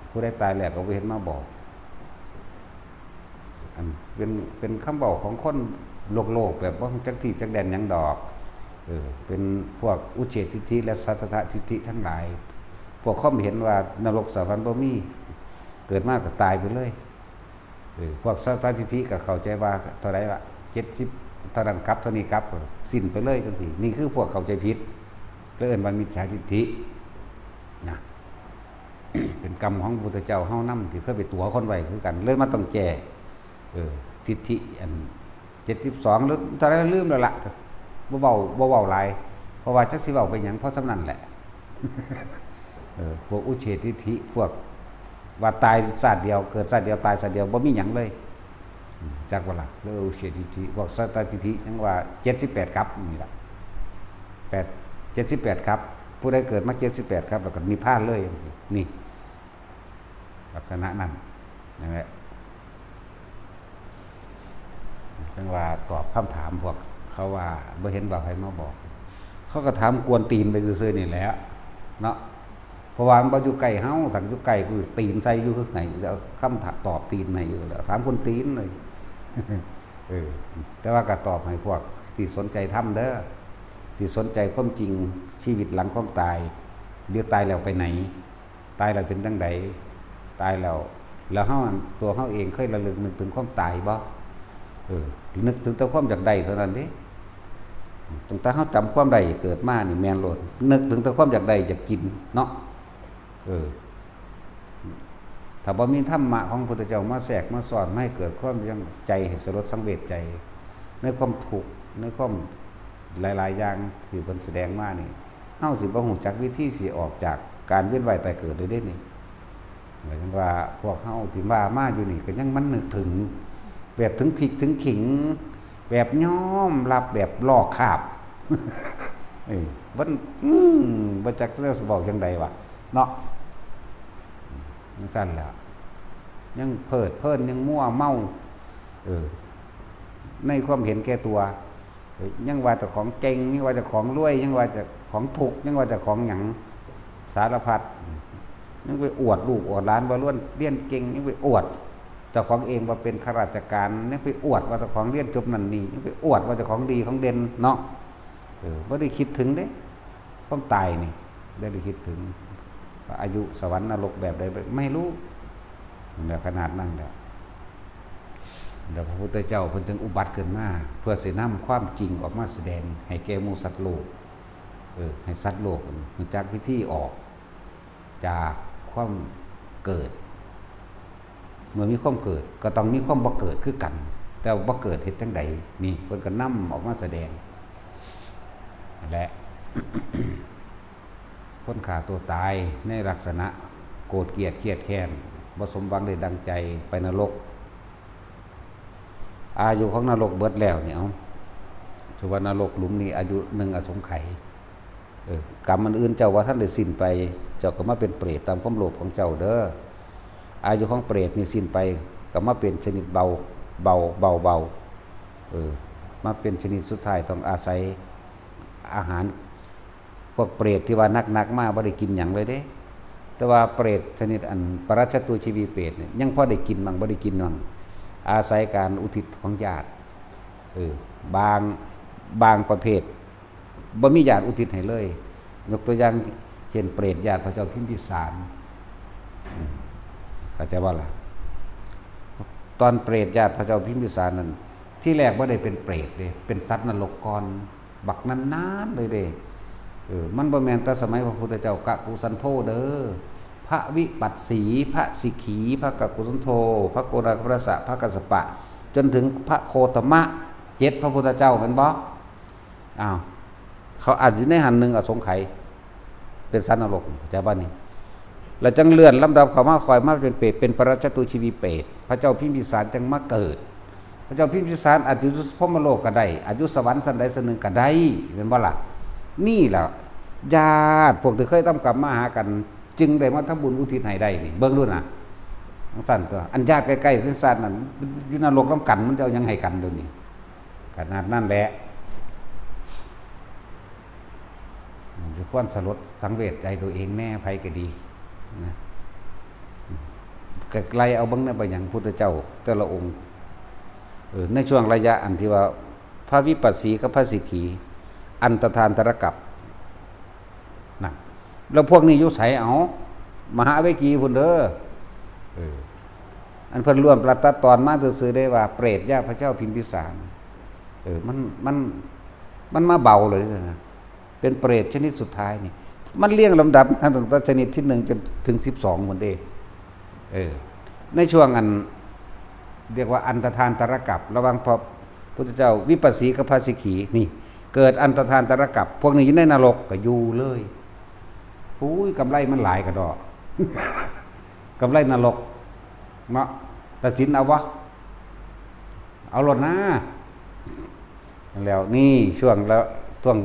ผู้ใดตายแล้วก็บ่เห็นมาบอก อันเป็น เป็นคำเว้าของคนโลกๆ แบบบ่รู้จักที่จักแดนหยังดอก เออ เป็นพวกอุเฉททิฏฐิและสัตตทิฏฐิทั้งหลาย พวกความเห็นว่านรกสวรรค์บ่มี เกิดมาก็ตายไปเลย เออ พวกสัตตทิฏฐิก็เข้าใจว่าเท่าใดละ เจ็ดสิบ เท่านั้นกลับ เท่านี้กลับ สิ้นไปเลยจั่งซี้ นี่คือพวกเข้าใจผิด เลยเอิ้นว่ามิจฉาทิฏฐิ นะ เป็นกรรมของพระพุทธเจ้าเฮานำ ที่เคยไปตั๋วคนไว้คือกัน เลยมาต้องแก้ เออ ทิฏฐิอัน เจ็ดสิบสอง หรือเท่าใดลืมแล้วล่ะ บ่เว้า บ่เว้าหลาย เพราะว่าจักสิเว้าไปหยัง เพราะส่ำนั้นแหละ เออ พวกอุเฉททิฏฐิ พวกว่าตายชาติเดียว เกิดชาติเดียว ตายชาติเดียว บ่มีหยังเลย อืม จักบ่ล่ะ หรืออุเฉททิฏฐิ พวกสัตตทิฏฐิ จั่งว่า เจ็ดสิบแปดกลับนี่ล่ะ แปด เจ็ดสิบแปดกลับ ผู้ใดเกิดมา เจ็ดสิบแปดกลับ แล้วก็นิพพานเลย นี่ ลักษณะนั้น นั่นแหละ จั่งว่าตอบคำถามพวกเขาว่า บ่เห็นว่าไผมาบอก เขาก็ถามกวนตีนไปซื่อๆ นี่แหละ เนาะ เพราะว่ามันบ่อยู่ใกล้เฮา ถ้าอยู่ใกล้กูตีนใส่อยู่คือไง จะเอาคำถามตอบตีนให้อยู่แล้ว ถามกวนตีนเลย เออ แต่ว่าก็ตอบให้พวกที่สนใจธรรมเด้อ ที่สนใจความจริงชีวิตหลังความตาย หรือตายแล้วไปไหน ตายแล้วเป็นจั่งใด ตายแล้ว แล้วเฮา ตัวเฮาเองเคยระลึกนึกถึงความตายบ่ เออ นึกถึงแต่ความอยากได้เท่านั้นเด้ ตั้งแต่เฮาจำความได้เกิดมานี่แม่นโลด นึกถึงแต่ความอยากได้อยากกินเนาะ เออ ถ้าบ่มีธรรมะของพระพุทธเจ้ามาแทรกมาสอน มาให้เกิดความยังใจให้สลดสังเวชใจ ในความทุกข์ ในความหลายๆ อย่างที่เพิ่นแสดงมานี่ เฮาสิบ่ฮู้จักวิธีสิออกจากการเวียนว่ายตายเกิดเลยเด้นี่ หมายถึงว่าพวกเฮาที่ว่ามาอยู่นี่ก็ยังมันนึกถึง แบบถึงพริกถึงขิง แบบยอมรับแบบลอกคราบ เอ้ย มัน อืม บ่จักสิเว้าจั่งใดวะ เนาะ จั่งซั้นแหละ ยังเพลิดเพลิน ยังมัวเมา เออ ในความเห็นแก่ตัว เอ้ย ยังว่าเจ้าของเก่ง ยังว่าเจ้าของรวย ยังว่าเจ้าของถูก ยังว่าเจ้าของหยัง สารพัด ยังไปอวดลูกอวดหลานว่าล้วนเรียนเก่ง ยังไปอวดเจ้าของเองว่าเป็นข้าราชการ ยังไปอวดว่าเจ้าของเรียนจบนั่นนี่ ยังไปอวดว่าเจ้าของดีของเด่นเนาะ เออ บ่ได้คิดถึงเด้ ความตายนี่ บ่ได้คิดถึง ว่าอายุสวรรค์นรกแบบใด ไม่รู้ เนี่ย ขนาดนั้นแหละ แล้วพระพุทธเจ้าเพิ่นจึงอุบัติขึ้นมา เพื่อสินำความจริงออกมาแสดงให้แก่หมู่สัตว์โลก เออ ให้สัตว์โลกรู้จักวิธีออกจากความเกิด เมื่อมีความเกิดก็ต้องมีความบ่เกิดคือกัน แต่ว่าบ่เกิดเฮ็ดจั่งใด นี่เพิ่นก็นำออกมาแสดง และ คนฆ่าตัวตายในลักษณะโกรธเกลียดเครียดแค้น บ่สมหวังได้ดังใจ ไปนรก อายุของนรกเบิดแล้วนี่ เอ้า ถือว่านรกหลุมนี้อายุหนึ่งอสงไขย เออ กรรมอันอื่นเจ้าว่าทันได้สิ้นไป เจ้าก็มาเป็นเปรตตามความโลภของเจ้าเด้อ อายุของเปรตนี่สิ้นไป ก็มาเป็นชนิดเบา เบา เบา เบา เออ มาเป็นชนิดสุดท้ายต้องอาศัยอาหาร พวกเปรตที่ว่าหนักๆ มาบ่ได้กินหยังเลยเด้ แต่ว่าเปรตชนิดอันปรัจจตูชีวีเปรตเนี่ย ยังพอได้กินบ้าง บ่ได้กินบ้าง อาศัยการอุทิศของญาติ เออ บาง บางประเภท บ่มีญาติอุทิศให้เลย ยกตัวอย่างเช่น เปรตญาติพระเจ้าพิมพิสาร อืม เข้าใจบ่ล่ะ? ตอนเปรตญาติพระเจ้าพิมพิสารนั่น ที่แรกบ่ได้เป็นเปรตเด้ เป็นสัตว์นรกก่อน บักนานๆเลยเด้ เออ มันบ่แม่นแต่สมัยพระพุทธเจ้า กกุสันโธเด้อ พระวิปัสสี พระสิกขี พระกกุสันโธ พระโกณาคปรสะ พระกัสสปะ จนถึงพระโคตมะ เจ็ดพระพุทธเจ้า แม่นบ่? อ้าว เขาอาจอยู่ในหั้นหนึ่งอสงไขย เป็นสัตว์นรก เข้าใจบ่นี่? แล้วจั่งเลื่อนลำดับเข้ามา ค่อยมาเป็นเปรต เป็นปรัจจตุชีวีเปรต พระเจ้าพิมพิสารจั่งมาเกิด พระเจ้าพิมพิสารอาจอยู่พรหมโลกก็ได้ อาจอยู่สวรรค์ชั้นใดชั้นหนึ่งก็ได้ แม่นบ่ล่ะ? นี่แหละ ญาติพวกที่เคยทำกรรมมาหากัน จึงได้มาทำบุญอุทิศให้ได้นี่ เบิ่งดูนะ จั่งซั่นตั๊ว อันญาติใกล้ๆ ซั่นๆ นั่น อยู่นรกนำกัน มันจะเอาหยังให้กันเดี๋ยวนี้ ขนาดนั้นแหละ มันจะควรสลดสังเวชใจตัวเองแน่ ไผก็ดีนะ ก็ไล่เอาเบิ่งนะ ไปหยังพุทธเจ้าแต่ละองค์ เออ ในช่วงระยะอันที่ว่าพระวิปัสสีกับพระสิกขี อันตรธานตรกัป นั่น แล้วพวกนี้อยู่ไส เอา มหาเวกีพุ้นเด้อ เออ อันเพิ่นรวมประตัดตอนมาซื่อๆ ได้ว่าเปรตญาติพระเจ้าพิมพิสาร เออ มัน มัน มันมาเบาเลยนะ เป็นเปรตชนิดสุดท้ายนี่ มันเรียงลำดับมาตั้งแต่ชนิดที่หนึ่งจนถึงสิบสองพุ้นเด้ เออ ในช่วงอัน เรียกว่าอันตรธานตรกัป ระหว่างพระพุทธเจ้าวิปัสสีกับพระสิกขี นี่ เกิดอันตรธานตรกัป พวกนี้อยู่ในนรกก็อยู่เลย อุ้ย กำไรมันหลายกะด้อ กำไรนรก เนาะ ตัดสินเอาบ่ เอาโลดนะ แล้วนี่ช่วงแล้ว ช่วง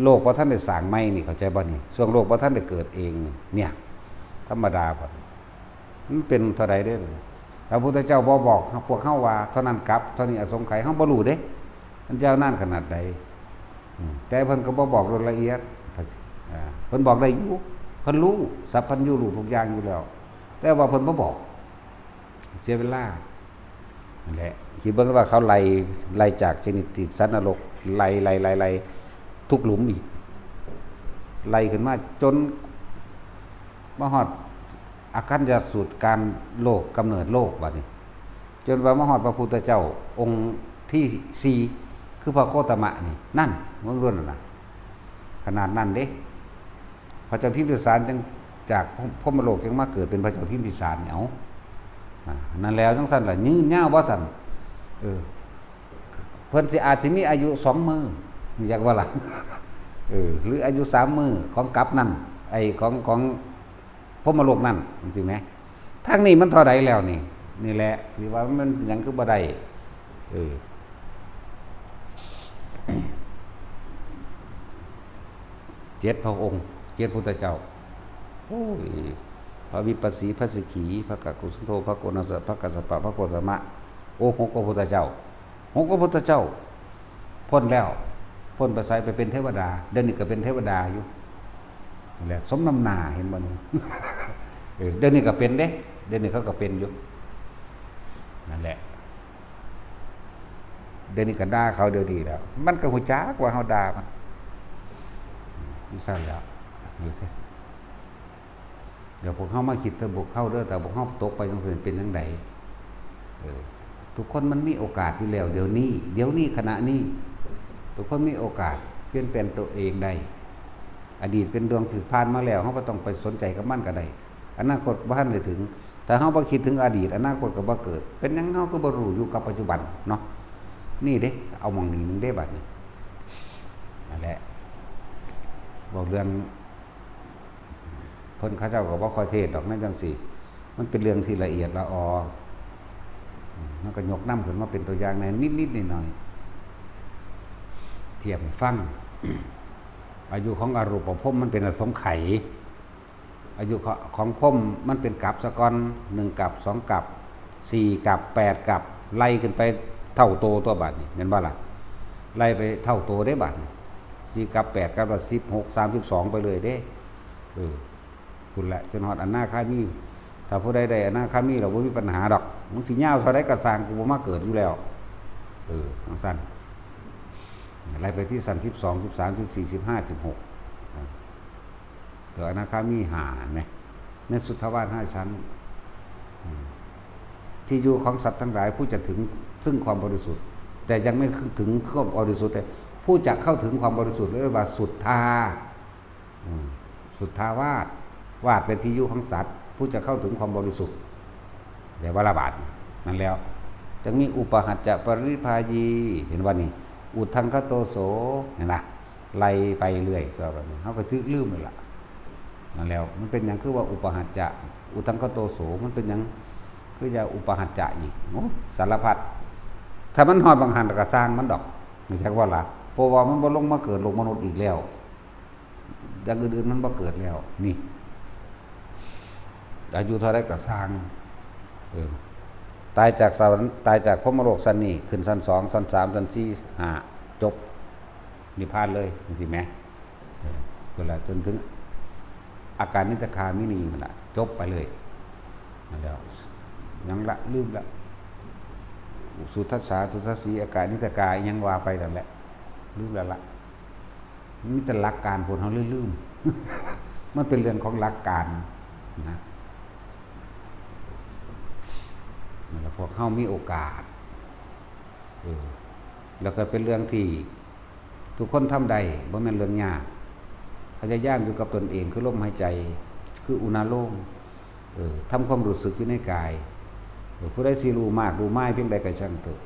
โลกบ่ทันได้สร้างใหม่นี่ เข้าใจบ่นี่ ช่วงโลกบ่ทันได้เกิดเองนี่ เนี่ย ธรรมดาบ่ มันเป็นเท่าใดเด้อ พระพุทธเจ้าบ่บอกพวกเฮาว่าเท่านั้นกัป เท่านี้อสงไขย เฮาบ่รู้เด้ มันยาวนานขนาดใด อืม แต่เพิ่นก็บ่บอกโดยละเอียด อ่า เพิ่นบอกได้อยู่ เพิ่นรู้ สัพพัญญูรู้ทุกอย่างอยู่แล้ว แต่ว่าเพิ่นบ่บอก เสียเวลา นั่นแหละ คิดเบิ่งว่าเขาไล่ ไล่จากชนิดที่สัตว์นรก ไล่ ไล่ ไล่ ไล่ ทุกหลุมอีก ไล่ขึ้นมาจนมาฮอดอาคัญญสูตร การโลก กำเนิดโลกบัดนี้ จนว่ามาฮอดพระพุทธเจ้าองค์ที่สี่ คือพระโคตมะนี่ นั่น เบิ่งดูนั่นน่ะ ขนาดนั้นเด้ พระเจ้าพิมพิสารจั่งจากพรหมโลกจั่งมาเกิดเป็นพระเจ้าพิมพิสารเนี่ย เอา อ่า นั่นแล้วจั่งซั่นล่ะ ยืนยาวว่าซั่น เออ เพิ่นสิอาจสิมีอายุสองมื้อ อยากว่าล่ะ เออ หรืออายุสามมื้อของกัปนั่น ไอ้ของ ของพรหมโลกนั่น จั่งซี้แหม ทางนี้มันเท่าใดแล้วนี่ นี่แหละ ที่ว่ามันหยังคือบ่ได้ เออ เจ็ดพระองค์ เจ็ดพุทธเจ้า โอ้ย พระวิปัสสี พระสิกขี พระกกุสันโธ พระโกณาสะ พระกัสสปะ พระโคตมะ โอ้ หกพระพุทธเจ้า หกพระพุทธเจ้า พ้นแล้ว พ้นไปไส ไปเป็นเทวดา เดี๋ยวนี้ก็เป็นเทวดาอยู่ นั่นแหละ สมน้ำหน้า เห็นบ่นี่ เออ เดี๋ยวนี้ก็เป็นเด้ เดี๋ยวนี้เขาก็เป็นอยู่ นั่นแหละ เดี๋ยวนี้ก็ด่าเขาเดี๋ยวนี้แล้ว มันก็ฮู้จักว่าเฮาด่ามัน จั่งซั่นแหล้ว เดี๋ยวพวกเฮามาคิดเถอะ พวกเฮาเด้อ ถ้าพวกเฮาตกไปจั่งซี้เป็นจั่งใด เออ ทุกคนมันมีโอกาสอยู่แล้ว เดี๋ยวนี้ เดี๋ยวนี้ ขณะนี้ ทุกคนมีโอกาสเปลี่ยนแปลงตัวเองได้ อดีตเป็นดวงที่ผ่านมาแล้ว เฮาบ่ต้องไปสนใจกับมันก็ได้ อนาคตบ่ทันได้ถึง ถ้าเฮาบ่คิดถึงอดีต อนาคตก็บ่เกิด เป็นหยังเฮาคือบ่รู้อยู่กับปัจจุบันเนาะ นี่เด้ เอาหม่องนี้หนึ่งเด้บัดนี้ นั่นแหละ เว้าเรื่อง เพิ่นเขาเจ้าก็บ่ค่อยเทศน์ดอก แนวจั่งซี้ มันเป็นเรื่องที่ละเอียดละออ อืม มันก็ยกนำขึ้นมาเป็นตัวอย่างแหน่นิดๆ หน่อยๆ เทียบให้ฟัง อายุของอรูปพรหมมันเป็นอสงไขย อายุของพรหมมันเป็นกัปซะก่อน หนึ่งกัป สองกัป สี่กัป แปดกัป ไล่ขึ้นไปเท่าโตตั๊วบัดนี้ แม่นบ่ล่ะ? ไล่ไปเท่าโตเด้บัดนี้ สี่กัป แปดกัป ละสิบหก สามสิบสอง ไปเลยเด้ เออ พุ้นแหละ จนฮอดอนาคามี ถ้าผู้ใดได้อนาคามีแล้วบ่มีปัญหาดอก มึงสิยาวเท่าใดก็ซ่าง กูบ่มาเกิดอยู่แล้ว เออ จั่งซั่น ไล่ไปที่ชั้นสิบสอง สิบสาม สิบสี่ สิบห้า สิบหก นะ เดี๋ยวอนาคามีห้า เห็นไหม ในสุทธาวาสห้าชั้น ที่อยู่ของสัตว์ทั้งหลาย ผู้จะถึงซึ่งความบริสุทธิ์ แต่ยังไม่ถึงความบริสุทธิ์เลย ผู้จะเข้าถึงความบริสุทธิ์เรียกว่าสุทธา อืม สุทธาวาส วาสเป็นที่อยู่ของสัตว์ ผู้จะเข้าถึงความบริสุทธิ์ แต่ว่าละบาทนั่นแล้ว จึงมีอุปหัจจะปริพายี เห็นว่านี่ อุทธังคโตโส เห็นปะ ไล่ไปเรื่อยก็แบบนี้ เขาก็จึกลืมเลยล่ะ นั่นแล้ว มันเป็นหยังคือว่าอุปหัจจะ อุทธังคโตโส มันเป็นหยังคือจะอุปหัจจะอีก โอ้ สารพัด ถ้ามันฮอดบางหันก็สร้างมันดอก ไม่ใช่ว่าละ เพราะว่ามันบ่ลงมาเกิดโลกมนุษย์อีกแล้ว อย่างอื่นๆมันบ่เกิดแล้ว นี่ อายุเท่าไรก็สร้าง เออ ตายจากสวรรค์ ตายจากพรหมโลกชั้นนี้ ขึ้นชั้นสอง ชั้นสาม ชั้นสี่ ห้า จบ นิพพานเลย จังซี้แหม เออ ก็ละจนถึงอาการนิจจคามินีนั่นล่ะ จบไปเลย นั่นแล้ว ยังละ ลืมละ สุทัสสา ทุสสี อาการนิจจคา ยังว่าไปนั่นแหละ ลืมแล้วละ มันมีแต่หลักการ พวกเขาเลยลืม มันเป็นเรื่องของหลักการนะ นั่นแหละ พวกเขามีโอกาส เออ แล้วก็เป็นเรื่องที่ทุกคนทำได้ บ่แม่นเรื่องยาก พยายามอยู่กับตนเอง คือลมหายใจ คืออุณาโลม เออ ทำความรู้สึกอยู่ในกาย เออ ผู้ใดสิรู้มากรู้มายเพียงใดก็ช่างเถอะ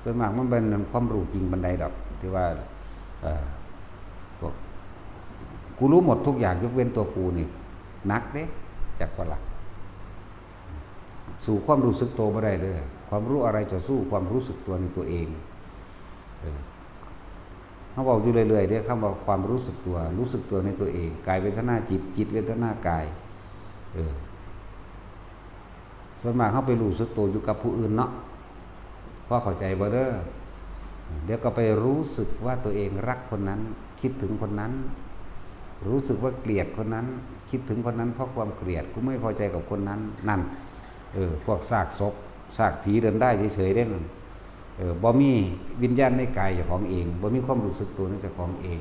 ส่วนมากมันเป็นความรู้จริงปานใดดอก ที่ว่า เอ่อ พวก "กูรู้หมดทุกอย่างยกเว้นตัวกู" นี่ หนักเด้ จักว่าล่ะ สู้ความรู้สึกตัวบ่ได้เด้อ ความรู้อะไรจะสู้ความรู้สึกตัวในตัวเอง เออ เขาบอกอยู่เรื่อยๆเด้อ คำว่าความรู้สึกตัว รู้สึกตัวในตัวเอง กายเวทนาจิต จิตเวทนากาย เออ ส่วนมากเขาไปรู้สึกตัวอยู่กับผู้อื่นเนาะ พอเข้าใจบ่เด้อ เดี๋ยวก็ไปรู้สึกว่าตัวเองรักคนนั้น คิดถึงคนนั้น รู้สึกว่าเกลียดคนนั้น คิดถึงคนนั้นเพราะความเกลียด กูไม่พอใจกับคนนั้น นั่น เออ พวกซากศพ ซากผีเดินได้เฉยๆเด้นั่น เออ บ่มีวิญญาณในกายเจ้าของเอง บ่มีความรู้สึกตัวในเจ้าของเอง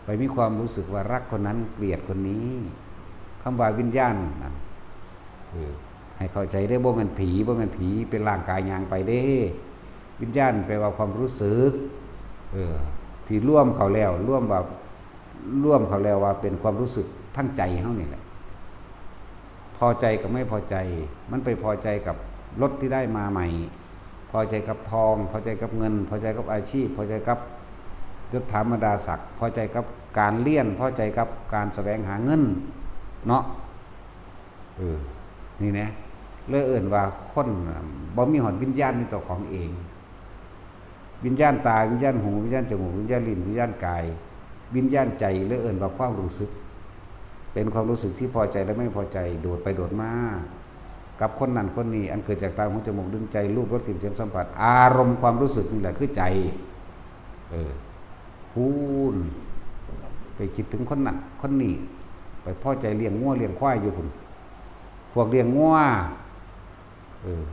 ไปมีความรู้สึกว่ารักคนนั้น เกลียดคนนี้ คำว่าวิญญาณนั่น เออ ให้เข้าใจได้ บ่แม่นผี บ่แม่นผี เป็นร่างกายย่างไปเด้ วิญญาณแปลว่าความรู้สึก เออ ที่รวมเข้าแล้ว รวมแบบ รวมเข้าแล้วว่าเป็นความรู้สึกทางใจเฮานี่แหละ พอใจกับไม่พอใจ มันไปพอใจกับรถที่ได้มาใหม่ พอใจกับทอง พอใจกับเงิน พอใจกับอาชีพ พอใจกับยศถาบรรดาศักดิ์ พอใจกับการเรียน พอใจกับการแสวงหาเงิน เนาะ เออ นี่นะ เลยเอิ้นว่าคนน่ะบ่มีฮอดวิญญาณในตัวของเอง วิญญาณตา วิญญาณหู วิญญาณจมูก วิญญาณลิ้น วิญญาณกาย วิญญาณใจ เลยเอิ้นว่าความรู้สึก เป็นความรู้สึกที่พอใจและไม่พอใจ โดดไปโดดมา กับคนนั้นคนนี้ อันเกิดจากตา หู จมูก ลิ้น ใจ รูป รส กลิ่น เสียง สัมผัส อารมณ์ความรู้สึกนี่แหละคือใจ เออ พู้น ไปคิดถึงคนนั้นคนนี้ ไปพอใจเลี้ยงงัวเลี้ยงควายอยู่พุ้น พวกเลี้ยงงัว เออ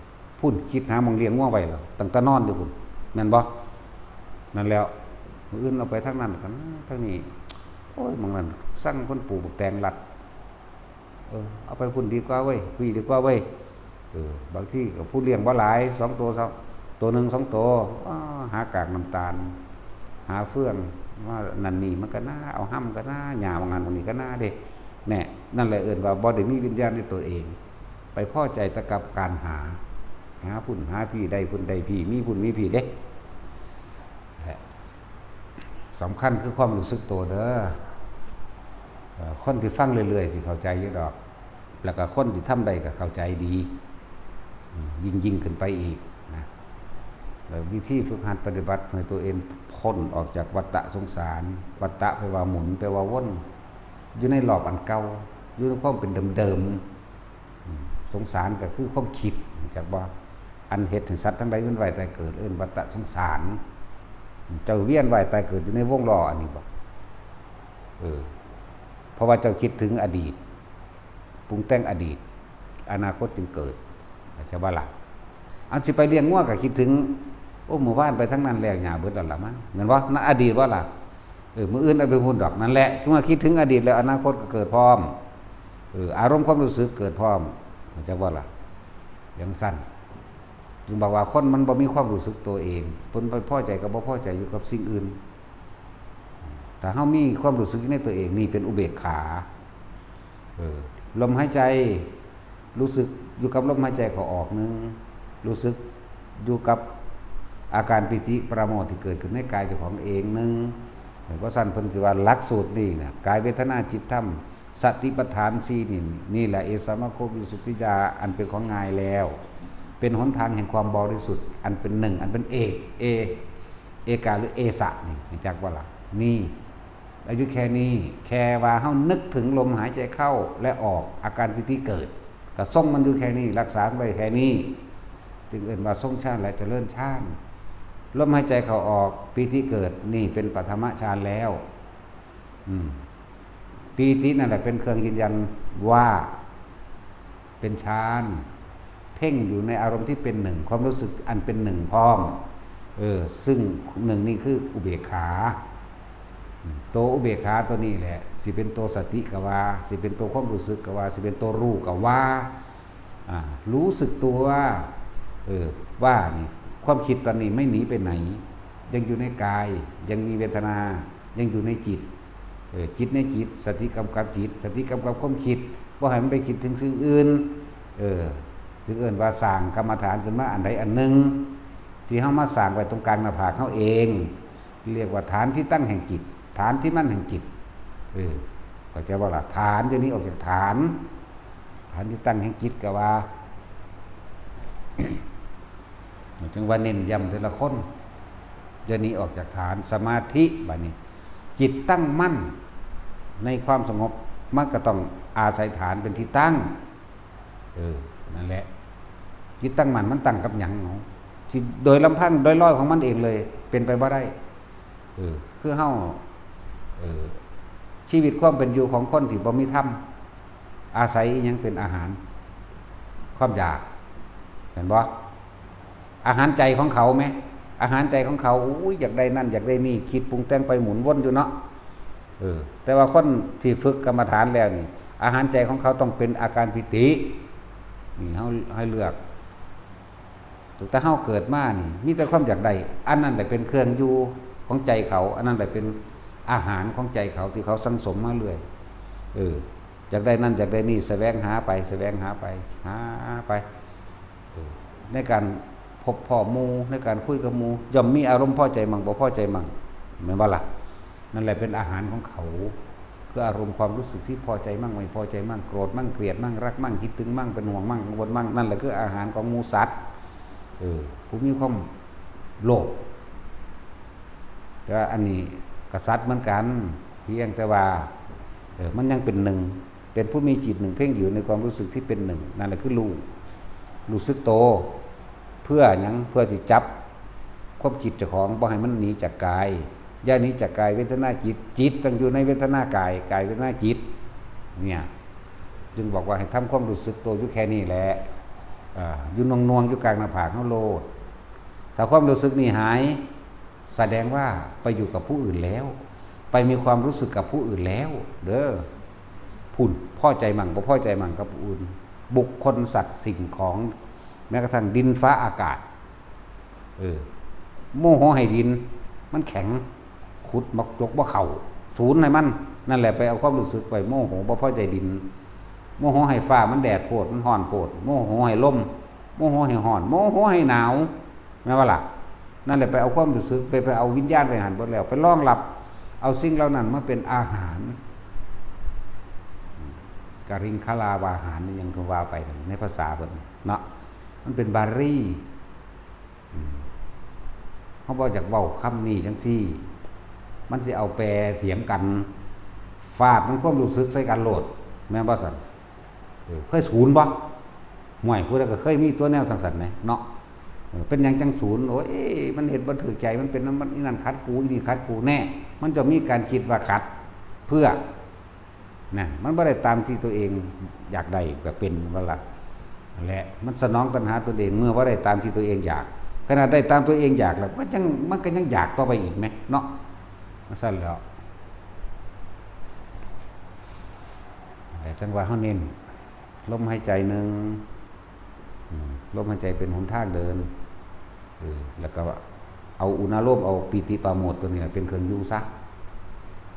พุ้นคิดหาหม่องเลี้ยงงัวไว้แล้ว ตั้งแต่นอนอยู่พุ้น แม่นบ่ นั่นแล้ว มื้ออื่นเอาไปทางนั้นกัน ทางนี้ โอ้ย หม่องนั้นสั่งคนปลูกบักแตงรัด เออ เอาไปพุ้นดีกว่าเว้ย พุ้นดีกว่าเว้ย เออ บางทีก็ผู้เลี้ยงบ่หลาย สองตัว สอง ตัวหนึ่ง สอง ตัว อ้า หากากน้ำตาล หาเฟือง ว่านั่นนี่มันก็น่า เอาห้ำก็น่า หญ้าบางอันบางนี้ก็น่าเด้ แน่ นั่นแหละเอิ้นว่าบ่ได้มีวิญญาณในตัวเอง ไปพอใจแต่กับการหา หาพุ้นหาพี้ ได้พุ้นได้พี้ มีพุ้นมีพี้เด้ สำคัญคือความรู้สึกตัวเด้อ เอ่อ คนที่ฟังเรื่อยๆ สิเข้าใจอยู่ดอก แล้วก็คนที่ทำได้ก็เข้าใจดี อืม ยิ่งๆ ขึ้นไปอีกนะ แล้ววิธีฝึกหัดปฏิบัติให้ตัวเองพ้นออกจากวัฏฏะสงสาร วัฏฏะแปลว่าหมุน แปลว่าวน อยู่ในรอบอันเก่า อยู่ในความเป็นเดิมๆ อืม สงสารก็คือความคิด รู้จักบ่ อันเฮ็ดให้สัตว์ทั้งหลายเวียนว่ายตายเกิด เอิ้นวัฏฏะสงสาร เจ้าเวียนว่ายตายเกิดอยู่ในวงล้ออันนี้บ่ เออ เพราะว่าเจ้าคิดถึงอดีต ปรุงแต่งอดีต อนาคตจึงเกิด เข้าใจบ่ล่ะ อันสิไปเลี้ยงงัวก็คิดถึง โอ้ มื้อวานไปทางนั้นแล้ว หญ้าเบิดแล้วล่ะมั้ง แม่นบ่ นั่นอดีตบ่ล่ะ เออ มื้ออื่นเอาไปพุ้นดอก นั่นแหละ คือว่าคิดถึงอดีตแล้ว อนาคตก็เกิดพร้อม เออ อารมณ์ความรู้สึกเกิดพร้อม เข้าใจบ่ล่ะ? จั่งซั้น จึงบอกว่าคนมันบ่มีความรู้สึกตัวเอง เพิ่นไปพอใจกับบ่พอใจอยู่กับสิ่งอื่น ถ้าเฮามีความรู้สึกอยู่ในตัวเอง นี่เป็นอุเบกขา เออ ลมหายใจ รู้สึกอยู่กับลมหายใจเข้าออกหนึ่ง รู้สึกอยู่กับอาการปีติปราโมทย์ที่เกิดขึ้นในกายเจ้าของเองหนึ่ง เออ เพราะฉะนั้นเพิ่นสิว่าหลักสูตรนี่นะ กายเวทนาจิตธรรม สติปัฏฐานสี่นี่ นี่แหละ เอสามโควิสุทธิยา อันเป็นของง่ายแล้ว เป็นหนทางแห่งความบริสุทธิ์ อันเป็นหนึ่ง อันเป็นเอก เอ เอกาหรือเอสะนี่ รู้จักบ่ล่ะ? นี่ อายุแค่นี้ แค่ว่าเฮานึกถึงลมหายใจเข้าและออก อาการปีติเกิด ก็ทรงมันอยู่แค่นี้ รักษามันไว้แค่นี้ จึงเอิ้นว่าทรงฌานและเจริญฌาน ลมหายใจเข้าออก ปีติเกิด นี่เป็นปฐมฌานแล้ว อืม ปีตินั่นแหละเป็นเครื่องยืนยันว่าเป็นฌาน เพ่งอยู่ในอารมณ์ที่เป็นหนึ่ง ความรู้สึกอันเป็นหนึ่งพร้อม เออ ซึ่งหนึ่งนี่คืออุเบกขา อืม ตัวอุเบกขาตัวนี้แหละ สิเป็นตัวสติก็ว่า สิเป็นตัวความรู้สึกก็ว่า สิเป็นตัวรู้ก็ว่า อ่า รู้สึกตัวว่า เออ ว่านี่ ความคิดตอนนี้ไม่หนีไปไหน ยังอยู่ในกาย ยังมีเวทนา ยังอยู่ในจิต เออ จิตในจิต สติกำกับจิต สติกำกับความคิด บ่ให้มันไปคิดถึงสิ่งอื่น เออ จึงเอิ้นว่าสร้างกรรมฐานขึ้นมาอันใดอันหนึ่ง ที่เฮามาสร้างไว้ตรงกลางหน้าผากเฮาเอง เรียกว่าฐานที่ตั้งแห่งจิต ฐานที่มั่นแห่งจิต เออ เข้าใจบ่ล่ะ? ฐานจะหนีออกจากฐาน ฐานที่ตั้งแห่งจิตก็ว่า จึงว่าเน้นย้ำแต่ละคน จะหนีออกจากฐาน สมาธิ บัดนี้ จิตตั้งมั่นในความสงบ มันก็ต้องอาศัยฐานเป็นที่ตั้ง เออ นั่นแหละ จิตตั้งมั่นมันตั้งกับหยังเนาะ สิโดยลำพังโดยลอยของมันเองเลย เป็นไปบ่ได้ เออ คือเฮา เออ ชีวิตความเป็นอยู่ของคนที่บ่มีธรรม อาศัยอิหยังเป็นอาหาร? ความอยาก เห็นบ่? อาหารใจของเขาแหม อาหารใจของเขา อุ้ย อยากได้นั่น อยากได้นี่ คิดปรุงแต่งไปหมุนวนอยู่เนาะ เออ แต่ว่าคนที่ฝึกกรรมฐานแล้วนี่ อาหารใจของเขาต้องเป็นอาการปีติ นี่ เฮาให้เลือก ตั้งแต่เฮาเกิดมานี่ มีแต่ความอยากได้ อันนั้นแหละเป็นเครื่องอยู่ของใจเขา อันนั้นแหละเป็นอาหารของใจเขาที่เขาสั่งสมมาเรื่อย เออ อยากได้นั่น อยากได้นี่ แสวงหาไป แสวงหาไป หาไป เออ ในการพบพ้อหมู่ ในการคุยกับหมู่ ย่อมมีอารมณ์พอใจมั่ง บ่พอใจมั่ง แม่นบ่ล่ะ? นั่นแหละเป็นอาหารของเขา คืออารมณ์ความรู้สึกที่พอใจมั่ง ไม่พอใจมั่ง โกรธมั่ง เกลียดมั่ง รักมั่ง คิดถึงมั่ง เป็นห่วงมั่ง กังวลมั่ง นั่นแหละคืออาหารของหมู่สัตว์ เออ ผู้มีความโลภ แต่ว่าอันนี้ก็สัตว์เหมือนกัน เพียงแต่ว่า เออ มันยังเป็นหนึ่ง เป็นผู้มีจิตหนึ่งเพ่งอยู่ในความรู้สึกที่เป็นหนึ่ง นั่นแหละคือรู้ รู้สึกโต เพื่อหยัง? เพื่อสิจับความคิดเจ้าของ บ่ให้มันหนีจากกาย อย่าหนีจากกาย เวทนาจิต จิตต้องอยู่ในเวทนากาย กายเวทนาจิต เนี่ย จึงบอกว่าให้ทำความรู้สึกโตอยู่แค่นี้แหละ อ่า อยู่หน่วงๆ อยู่กลางหน้าผากเฮาโลด ถ้าความรู้สึกนี่หาย แสดงว่าไปอยู่กับผู้อื่นแล้ว ไปมีความรู้สึกกับผู้อื่นแล้ว เด้อ พุ้น พอใจมั่ง บ่พอใจมั่งกับผู้อื่น บุคคล สัตว์ สิ่งของ แม้กระทั่งดินฟ้าอากาศ เออ โมโหให้ดิน มันแข็ง ขุดบ่จกบ่เข้า สูนให้มัน นั่นแหละไปเอาความรู้สึกไป โมโหบ่พอใจดิน โมโหให้ฟ้ามันแดดโพด มันร้อนโพด โมโหให้ลม โมโหให้ร้อน โมโหให้หนาว แม่นบ่ล่ะ? นั่นแหละไปเอาความรู้สึก ไป ไปเอาวิญญาณไปหั้นเบิดแล้ว ไปรองรับเอาสิ่งเหล่านั้นมาเป็นอาหาร กริงคาราวาหารนี่ยังคือว่าไปในภาษาเพิ่นเนาะ มันเป็นบาลี อืม เฮาบ่อยากเว้าคำนี้จั่งซี้ มันสิเอาแปรเถียงกัน ฟาดมันความรู้สึกใส่กันโลด แม่นบ่ซั่น? เออ เคยสูนบ่? ห่วย ผู้ใดก็เคยมีตัวแนวจั่งซั่นแหมเนาะ เออ เป็นหยังจั่งสูน โอ้ย มันเฮ็ดบ่ถูกใจ มันเป็นนำมัน อีนั่นขัดกู อีนี่ขัดกู แน่ มันจะมีการคิดว่าขัด เพื่อ นั่น มันบ่ได้ตามที่ตัวเองอยากได้ ก็เป็น ว่าล่ะ นั่นแหละ มันสนองตัณหาตนเอง เมื่อบ่ได้ตามที่ตัวเองอยาก ขนาดได้ตามตัวเองอยากแล้ว มันก็ยัง มันก็ยังอยากต่อไปอีกแหมเนาะ จั่งซั่นแหล้ว แต่จั่งว่าเฮาเน้น ลมหายใจหนึ่ง อืม ลมหายใจเป็นหนทางเดิน เออ แล้วก็เอาอุณาโลม เอาปีติปราโมทย์ตัวนี้แหละเป็นเครื่องอยู่ซะ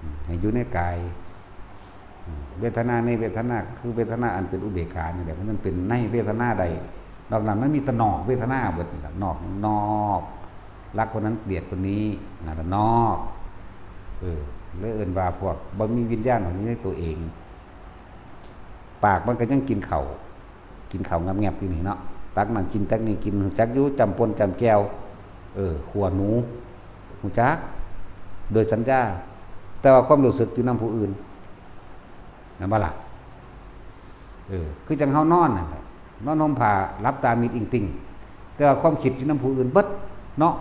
อืม ให้อยู่ในกาย อืม เวทนาในเวทนา คือเวทนาอันเป็นอุเบกขานี่แหละ มันเป็นในเวทนาใด นอกนั้นมันมีแต่นอกเวทนาเบิดนี่แหละ นอก นอก รักคนนั้นเกลียดคนนี้ นั่นแหละนอก เออ เลยเอิ้นว่าพวกบ่มีวิญญาณอยู่ในตัวเอง ปากมันก็ยังกินข้าว กินข้าวงับๆอยู่นี่เนาะ ตักนั่นกินตักนี่กิน ฮู้จักอยู่ จ้ำป่นจ้ำแจ่ว เออ ขั่วหนู ฮู้จัก โดยสัญญา แต่ว่าความรู้สึกอยู่นำผู้อื่น แม่นบ่ล่ะ เออ คือจั่งเฮานอนนั่นแหละ นอนห่มผ้า หลับตามิดอิงติ่ง แต่ว่าความคิดอยู่นำผู้อื่นเบิดเนาะ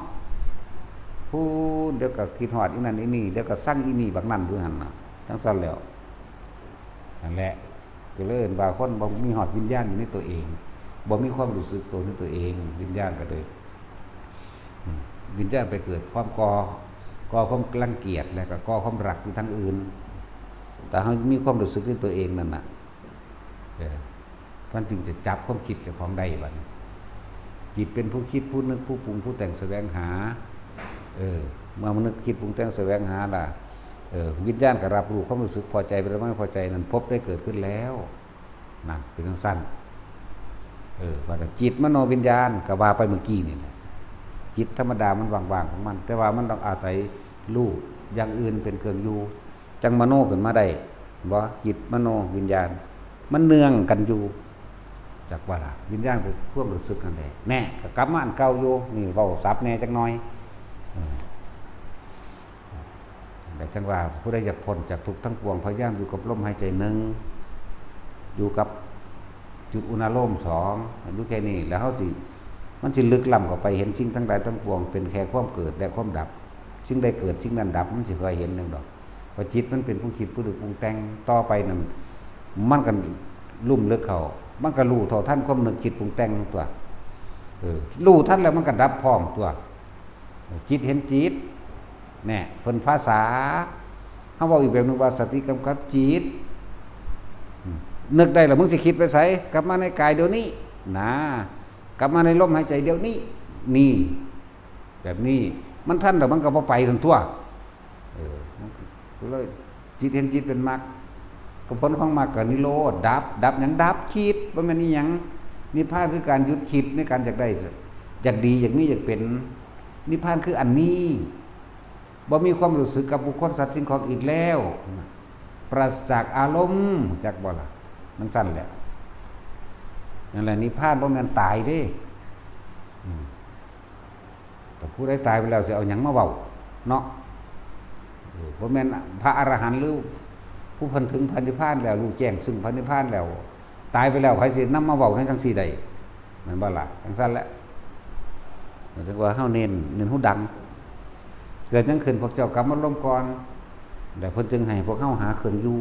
พู้น เดี๋ยวก็คิดฮอดอีนั่นอีนี่ เดี๋ยวก็ซังอีนี่บักนั่นอยู่หั่นน่ะ จั่งซั้นแล้ว นั่นแหละ ก็เลยเอิ้นว่าคนบ่มีฮอดวิญญาณอยู่ในตัวเอง บ่มีความรู้สึกตัวในตัวเอง วิญญาณก็เลย อืม วิญญาณไปเกิดความก่อ ก่อความรังเกียจ และก็ก่อความรักอยู่ทางอื่น แต่เฮามีความรู้สึกในตัวเองนั่นน่ะ เออ มันจึงจะจับความคิดเจ้าของได้บัดนี้ จิตเป็นผู้คิด ผู้นึก ผู้ปรุง ผู้แต่ง แสวงหา เออ เมื่อมันนึกคิดปรุงแต่งแสวงหาล่ะ เออ วิญญาณก็รับรู้ความรู้สึกพอใจ หรือไม่พอใจนั้น ภพได้เกิดขึ้นแล้ว นั่นเป็นจั่งซั้น เออ ว่าแต่จิตมโนวิญญาณก็ว่าไปเมื่อกี้นี่แหละ จิตธรรมดามันว่างๆของมัน แต่ว่ามันต้องอาศัยรูปอย่างอื่นเป็นเครื่องอยู่ จั่งมโนขึ้นมาได้ บ่ จิตมโนวิญญาณ มันเนื่องกันอยู่ จักว่าล่ะ วิญญาณคือความรู้สึกนั่นแหละ แน่ ก็กลับมาอันเก่าอยู่ นี่เว้าศัพท์แน่จักหน่อย เออ แต่จั่งว่าผู้ใดอยากพ้นจากทุกข์ทั้งปวง พยายามอยู่กับลมหายใจหนึ่ง อยู่กับจุดอุณาโลมสอง อยู่แค่นี้ แล้วเฮาสิ มันสิลึกล้ำเข้าไป เห็นสิ่งทั้งหลายทั้งปวงเป็นแค่ความเกิดและความดับ สิ่งใดเกิดสิ่งนั้นดับ มันสิค่อยเห็นหนึ่งดอก เพราะจิตมันเป็นผู้คิดผู้นึกปรุงแต่ง ต่อไปนั่น มันก็ลุ่มลึกเข้า มันก็รู้เท่าทันความนึกคิดปรุงแต่งตัว เออ รู้ทันแล้วมันก็ดับพร้อมตัว จิตเห็นจิต แน่ เพิ่นภาษา เฮาเว้าอีกแบบหนึ่งว่าสติกำกับจิต อืม นึกได้แล้วมึงสิคิดไปไส กลับมาในกายเดี๋ยวนี้ นะ กลับมาในลมหายใจเดี๋ยวนี้ นี่ แบบนี้ มันทันแล้วมันก็บ่ไปซั่นตัว เออ มันก็เลย จิตเห็นจิตเป็นมรรค ก็ผลของมรรคก็นิโรธ ดับ ดับหยัง ดับคิด บ่แม่นอีหยัง นิพพานคือการหยุดคิดในการอยากได้ อยากดี อยากมี อยากเป็น นิพพานคืออันนี้ บ่มีความรู้สึกกับบุคคลสัตว์สิ่งของอีกแล้ว ปราศจากอารมณ์ จักบ่ล่ะ มันซั่นแหละ นั่นแหละนิพพาน บ่แม่นตายเด้ อืม แต่ผู้ใดตายไปแล้วสิเอาหยังมาเว้าเนาะ เออ บ่แม่นพระอรหันต์หรือผู้เพิ่นถึงพระนิพพานแล้ว รู้แจ้งซึ่งพระนิพพานแล้ว ตายไปแล้วไผสินำมาเว้าในจั่งซี้ได้ แม่นบ่ล่ะ จั่งซั่นแหละ หมายถึงว่าเฮาเน้น เน้นหูดัง เกิดหยังขึ้นพวกเจ้ากลับมาลมก่อน แล้วเพิ่นจึงให้พวกเฮาหาเครื่องอยู่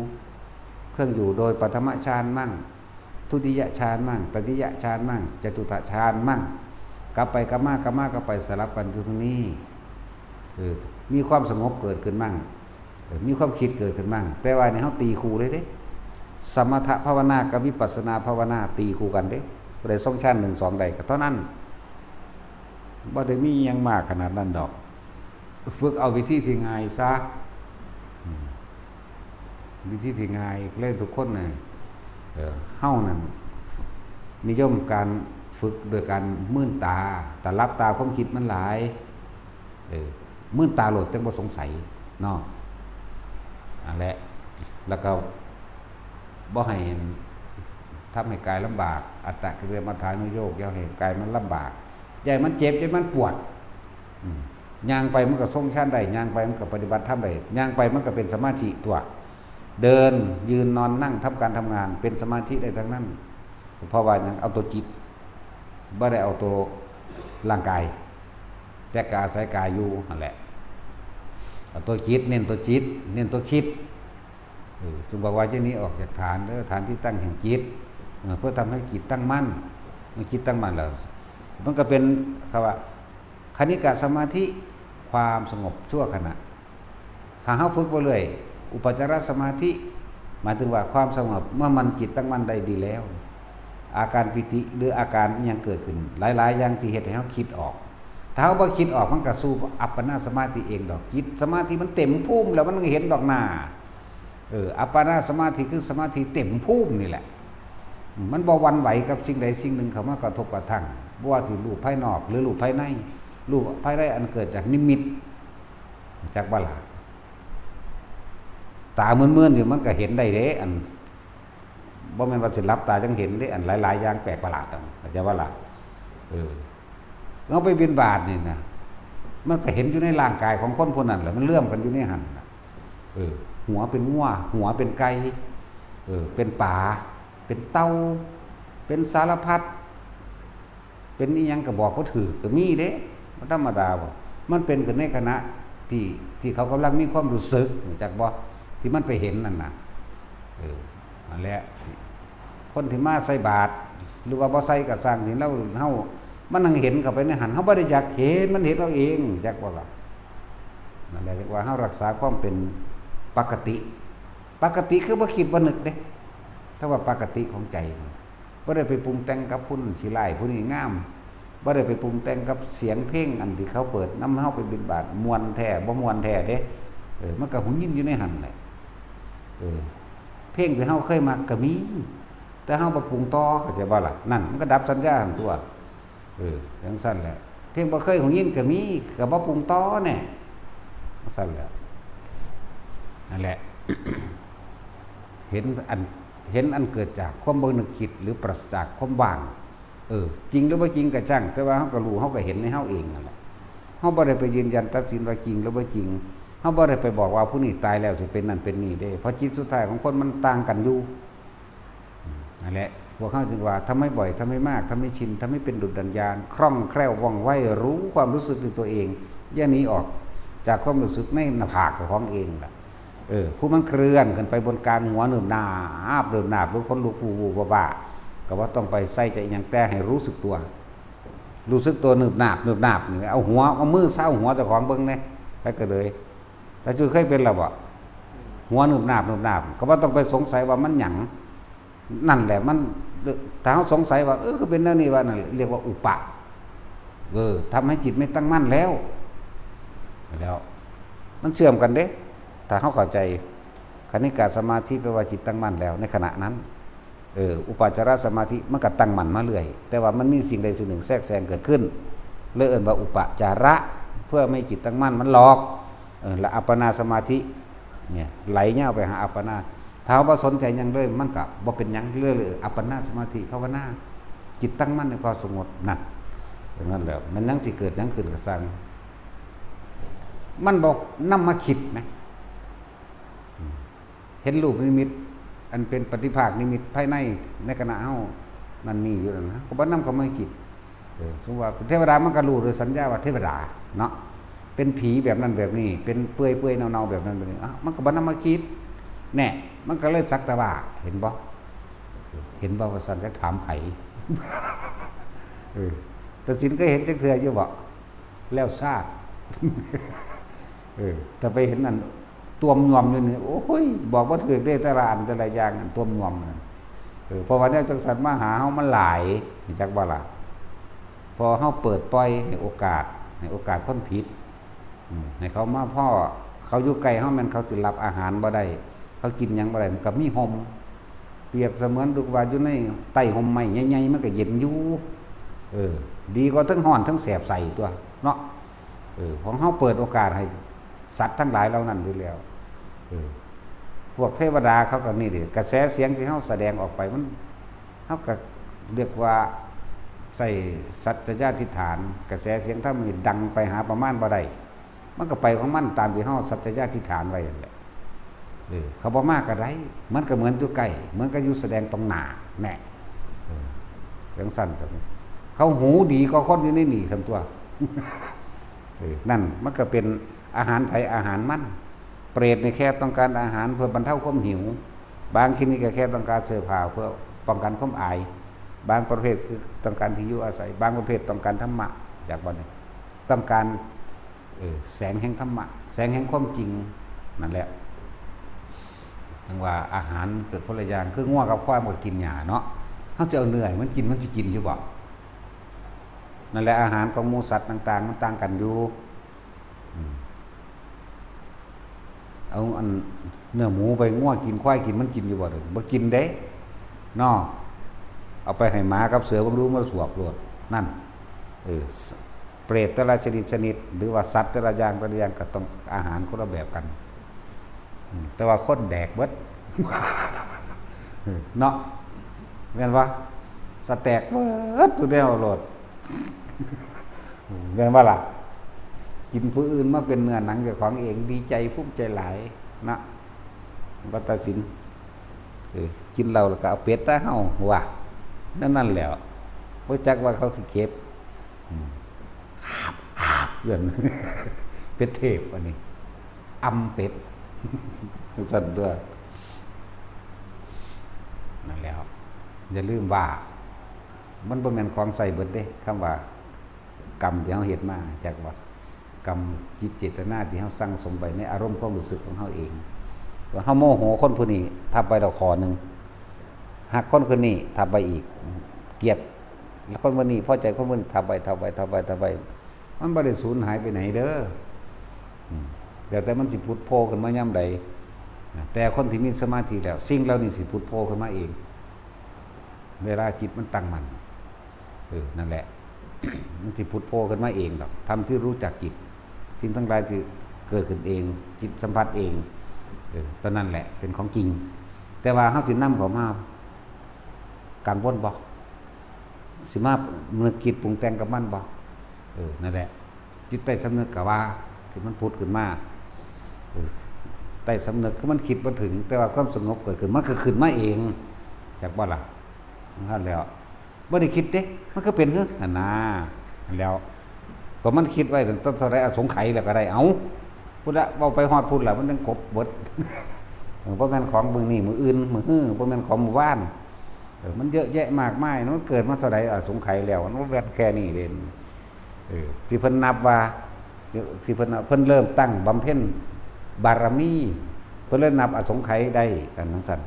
เครื่องอยู่โดยปฐมฌานมั่ง ทุติยฌานมั่ง ตติยฌานมั่ง จตุตถฌานมั่ง กลับไปกลับมากลับมากลับไปสลับกันอยู่ตรงนี้ เออ มีความสงบเกิดขึ้นมั่ง เออ มีความคิดเกิดขึ้นมั่ง แต่ว่านี่เฮาตีคู่เลยเด้ สมถภาวนากับวิปัสสนาภาวนาตีคู่กันเด้ ผู้ใดทรงฌานหนึ่งสองได้ก็เท่านั้น บ่ได้มีหยังมากขนาดนั้นดอก ฝึกเอาวิธีที่ง่ายซะ อืม วิธีที่ง่าย เลยทุกคนน่ะ เออ เฮานั่น นิยมการฝึกโดยการมืนตา แต่หลับตาความคิดมันหลาย เออ มืนตาโลดจั่งบ่สงสัยเนาะ อันแหละ แล้วก็บ่ให้ทำให้กายลำบาก อัตตกิลมัฏฐานุโยค อย่าให้กายมันลำบาก อย่าให้มันเจ็บ อย่าให้มันปวด อืม ย่างไปมันก็ทรงฌานได้ ย่างไปมันก็ปฏิบัติธรรมได้ ย่างไปมันก็เป็นสมาธิตัว เดิน ยืน นอน นั่ง ทำการทำงาน เป็นสมาธิได้ทั้งนั้น เพราะว่าหยัง เอาตัวจิต บ่ได้เอาตัวร่างกาย แต่ก็อาศัยกายอยู่นั่นแหละ เอาตัวจิต เน้นตัวจิต เน้นตัวคิด เออ จึงบอกว่าจะหนีออกจากฐานเด้อ ฐานที่ตั้งแห่งจิต เออ เพื่อทำให้จิตตั้งมั่น เมื่อจิตตั้งมั่นแล้ว มันก็เป็น คำว่า คณิกะสมาธิ ความสงบชั่วขณะ ถ้าเฮาฝึกไปเรื่อย อุปจารสมาธิ หมายถึงว่าความสงบ เมื่อมันจิตตั้งมั่นได้ดีแล้ว อาการปีติหรืออาการอิหยังเกิดขึ้น หลายๆ อย่างที่เฮ็ดให้เฮาคิดออก ถ้าเฮาบ่คิดออกมันก็สู่อัปปนาสมาธิเองดอก จิตสมาธิมันเต็มภูมิแล้วมันเห็นดอกหน้า เออ อัปปนาสมาธิคือสมาธิเต็มภูมินี่แหละ มันบ่หวั่นไหวกับสิ่งใดสิ่งหนึ่งเข้ามากระทบกระทั่ง บ่ว่าสิรูปภายนอกหรือรูปภายใน รูปภายในอันเกิดจากนิมิต จักบ่ล่ะ ตามืนๆอยู่มันก็เห็นได้เด้ อัน บ่แม่นว่าสิหลับตาจั่งเห็นเด้ อันหลายๆ อย่างแปลกประหลาดอะ เข้าใจบ่ล่ะ เออ เฮาไปบิณฑบาตนี่นะ มันก็เห็นอยู่ในร่างกายของคนผู้นั้นแหละ มันเลื่อมกันอยู่ในหั่นน่ะ เออ หัวเป็นงัว หัวเป็นไก่ เออ เป็นปลา เป็นเต่า เป็นสารพัด เป็นอิหยังก็บอกบ่ถืกก็มีเด้ มันธรรมดาบ่ มันเป็นขึ้นในขณะที่ ที่เขากำลังมีความรู้สึก รู้จักบ่ ที่มันไปเห็นนั่นน่ะ เออ นั่นแหละ คนที่มาใส่บาตร หรือว่าบ่ใส่ก็ซ่าง ที่เรา เฮา มันนั่งเห็นเข้าไปในหั่น เฮาบ่ได้อยากเห็น มันเห็นเอาเอง รู้จักบ่ล่ะ นั่นแหละเรียกว่าเฮารักษาความเป็นปกติ ปกติคือบ่คิดบ่นึกเด้ ถ้าว่าปกติของใจ บ่ได้ไปปรุงแต่งกับผู้นั้นสิร้าย ผู้นี้งาม บ่ได้ไปปรุงแต่งกับเสียงเพลงอันที่เขาเปิดนำเฮาไปบิณฑบาต ม่วนแท้ บ่ม่วนแท้เด้ เออ มันก็หูยินอยู่ในหั่นแหละ เออ เพลงที่เฮาเคยมักก็มี แต่เฮาบ่ปรุงต่อ เข้าใจบ่ล่ะ นั่น มันก็ดับสัญญาหั่นตั๊ว เออ จั่งซั้นแหละ เพลงบ่เคยหูยินก็มี ก็บ่ปรุงต่อแน่ จั่งซั้นแหละ นั่นแหละ เห็นอัน เห็นอันเกิดจากความบ่นึกคิด หรือปราศจากความว่าง เออ จริงหรือบ่จริงก็ช่าง แต่ว่าเฮาก็รู้ เฮาก็เห็นในเฮาเองนั่นแหละ เฮาบ่ได้ไปยืนยันตัดสินว่าจริงหรือบ่จริง เฮาบ่ได้ไปบอกว่าผู้นี้ตายแล้วสิเป็นนั่นเป็นนี่เด้ เพราะจิตสุดท้ายของคนมันต่างกันอยู่ นั่นแหละ พวกเฮาจึงว่า ทำให้บ่อย ทำให้มาก ทำให้ชิน ทำให้เป็นดุจดั่งยาน คล่องแคล่วว่องไว รู้ความรู้สึกในตัวเอง อย่าหนีออกจากความรู้สึกในหน้าผากของเองล่ะ เออ ผู้มันเคลื่อนขึ้นไปบนกลางหัว หนึบหนาบ หนึบหนาบ หรือขนลุก วูบๆ ว่าๆ ก็บ่ต้องไปใส่ใจอิหยัง แต่ให้รู้สึกตัว รู้สึกตัว หนึบหนาบ หนึบหนาบ นี่ เอาหัว เอามือซาวหัวเจ้าของเบิ่งแหน่ ไปก็เลย ตาจุ้ยเคยเป็นแล้วบ่ หัวหนึบหนาบ หนึบหนาบ ก็บ่ต้องไปสงสัยว่ามันหยัง นั่นแหละมัน ถ้าเฮาสงสัยว่า เออ คือเป็นแนวนี้วะ นั่นเรียกว่าอุปะ เออ ทำให้จิตไม่ตั้งมั่นแล้ว แล้ว มันเชื่อมกันเด้ ถ้าเฮาเข้าใจ คณิกะสมาธิแปลว่าจิตตั้งมั่นแล้วในขณะนั้น เออ อุปาจารสมาธิมันก็ตั้งมั่นมาเรื่อย แต่ว่ามันมีสิ่งใดสิ่งหนึ่งแทรกแซงเกิดขึ้น เลยเอิ้นว่าอุปาจาระ เพื่อไม่ให้จิตตั้งมั่น มันหลอก เออ และอัปปนาสมาธิ เนี่ย ไหลยาวไปหาอัปปนา ถ้าเฮาบ่สนใจหยังเลย มันก็บ่เป็นหยังเลย อัปปนาสมาธิภาวนา จิตตั้งมั่นในความสงบ นั่น อย่างนั้นแหละ มันยังสิเกิดหยังขึ้นก็ซ่าง มันบ่นำมาคิดนะ เห็นรูปนิมิต อันเป็นปฏิภาคนิมิตภายใน ในขณะเฮานั่นนี่อยู่นั่นนะ ก็บ่นำเข้ามาคิด เออ สมมุติว่าเป็นเทวดามันก็รู้โดยสัญญาว่าเทวดาเนาะ เป็นผีแบบนั้นแบบนี้ เป็นเปื่อยๆ เน่าๆ แบบนั้นแบบนี้ อ้าว มันก็บ่นำมาคิด แน่ มันก็เลยสักแต่ว่า เห็นบ่ เห็นบ่ว่าซั่น จักถามไผ เออ แต่สินเคยเห็นจักเทื่ออยู่บ่ แล้วซาก เออ แต่ไปเห็นนั่น ตวมยอมอยู่นี่ โอ้ย บอกบ่ถูกเด้ แต่ละอันแต่ละอย่าง อันตวมยอมนั่น เออ เพราะว่าแนวจั่งซั้นมาหาเฮามันหลาย รู้จักบ่ล่ะ พอเฮาเปิดปล่อยให้โอกาส ให้โอกาสคนผิด อืม ให้เขามาพ้อ เขาอยู่ใกล้เฮาแม่นเขาสิรับอาหารบ่ได้ เขากินหยังบ่ได้ มันก็มีฮ่ม เปรียบเสมือนลูกว่าอยู่ในใต้ฮ่มไม้ใหญ่ๆ มันก็เย็นอยู่ เออ ดีกว่าทั้งร้อนทั้งแสบใส่ตั๊วเนาะ เออ ของเฮาเปิดโอกาสให้สัตว์ทั้งหลายเหล่านั้นอยู่แล้ว เออ พวกเทวดาเขาก็นี่เด้ กระแสเสียงที่เฮาแสดงออกไปมัน เฮาก็เรียกว่าใส่สัจจญาธิฐาน กระแสเสียงธรรมนี่ดังไปหาประมาณบ่ได้ มันก็ไปของมันตามที่เฮาสัจจญาธิฐานไว้นั่นแหละ เออ เขาบ่มาก็ได้ มันก็เหมือนอยู่ใกล้ เหมือนกับอยู่แสดงตรงหน้า แน่ เออ จั่งซั้น เขาหูดีกว่าคนอยู่ในนี่ซั้นตั๊ว เออ นั่น มันก็เป็นอาหารไผอาหารมัน เปรตนี่แค่ต้องการอาหารเพื่อบรรเทาความหิว บางชนิดก็แค่ต้องการเสื้อผ้าเพื่อป้องกันความอาย บางประเภทคือต้องการที่อยู่อาศัย บางประเภทต้องการธรรมะ อยากบ่นี่ ต้องการ เออ แสงแห่งธรรมะ แสงแห่งความจริง นั่นแหละ จั่งว่าอาหารเกิดคนละอย่าง คืองัวกับควายมันก็กินหญ้าเนาะ เฮาสิเอาเนื้อให้มันกิน มันสิกินอยู่บ่? นั่นแหละ อาหารของหมู่สัตว์ต่างๆ มันต่างกันอยู่ อืม เอาอันเนื้อหมูไป งัวกิน ควายกิน มันกินอยู่บ่? บ่กินเด้ เนาะ เอาไปให้หมากับเสือเบิ่งดู มันสวบโลด นั่น เออ เปรตแต่ละชนิดชนิด หรือว่าสัตว์แต่ละอย่างแต่ละอย่างก็ต้องอาหารคนละแบบกัน อืม แต่ว่าคนแดกเบิด เนาะ แม่นบ่? สะแตกเบิดทุกแนวโลด แม่นบ่ล่ะ? กินผู้อื่นมาเป็นเนื้อหนังเจ้าของเอง ดีใจภูมิใจหลายนะ บ่ตัดสิน เออ กินเหล้าแล้วก็เอาเป็ดตาเฮาว่า นั่น นั่นแหล้ว บ่จักว่าเขาสิเก็บ อืม อาบ อาบ เอิ้น เป็ดเทพอันนี้ อำเป็ด ซั่นตั๊ว นั่นแหล้ว อย่าลืมว่า มันบ่แม่นของใช้เบิดเด้ คำว่า กรรมที่เฮาเฮ็ดมา จักว่า กรรมจิตเจตนาที่เฮาสั่งสมไว้ในอารมณ์ความรู้สึกของเฮาเอง ว่าเฮาโมโหคนผู้นี้ ทับไว้แล้วข้อหนึ่ง ฮักคนคนนี้ ทับไว้อีก เกลียดคนคนนี้ พอใจคนคนนี้ ทับไว้ ทับไว้ ทับไว้ ทับไว้ มันบ่ได้สูญหายไปไหนเด้อ อืม แล้วแต่มันสิผุดโผล่ขึ้นมายามใด แต่คนที่มีสมาธิแล้ว สิ่งเหล่านี้สิผุดโผล่ขึ้นมาเอง เวลาจิตมันตั้งมั่น เออ นั่นแหละ มันสิผุดโผล่ขึ้นมาเองดอก ธรรมที่รู้จักจิต สิ่งทั้งหลายที่เกิดขึ้นเอง จิตสัมผัสเอง เออ ตอนนั้นแหละ เป็นของจริง แต่ว่าเฮาสินำเข้ามา กังวลบ่? สิมานึกคิดปรุงแต่งกับมันบ่? เออ นั่นแหละ จิตใต้สำนึกก็ว่า ที่มันผุดขึ้นมา เออ ใต้สำนึกคือมันคิดบ่ถึง แต่ว่าความสงบเกิดขึ้น มันก็ขึ้นมาเอง จักบ่ล่ะ? นั่นแหล้ว บ่ได้คิดเด้ มันก็เป็นคือหั่นน่ะ หั่นแหล้ว ก็มันคิดไว้ตั้งแต่เท่าใด อสงไขยแล้วก็ได้ เอ้า พุ้นละ เว้าไปฮอดพุ้นละ มันยังครบเบิด เออ บ่แม่นของมื้อนี้มื้ออื่นมื้อฮื้อ บ่แม่นของมื้อวาน เออ มันเยอะแยะมากมาย มันเกิดมาเท่าใด อสงไขยแล้ว มันบ่แม่นแค่นี้เด้ เออ ที่เพิ่นนับว่า ที่เพิ่น เพิ่นเริ่มตั้งบำเพ็ญบารมี เพิ่นเลยนับอสงไขยได้กันจั่งซั้น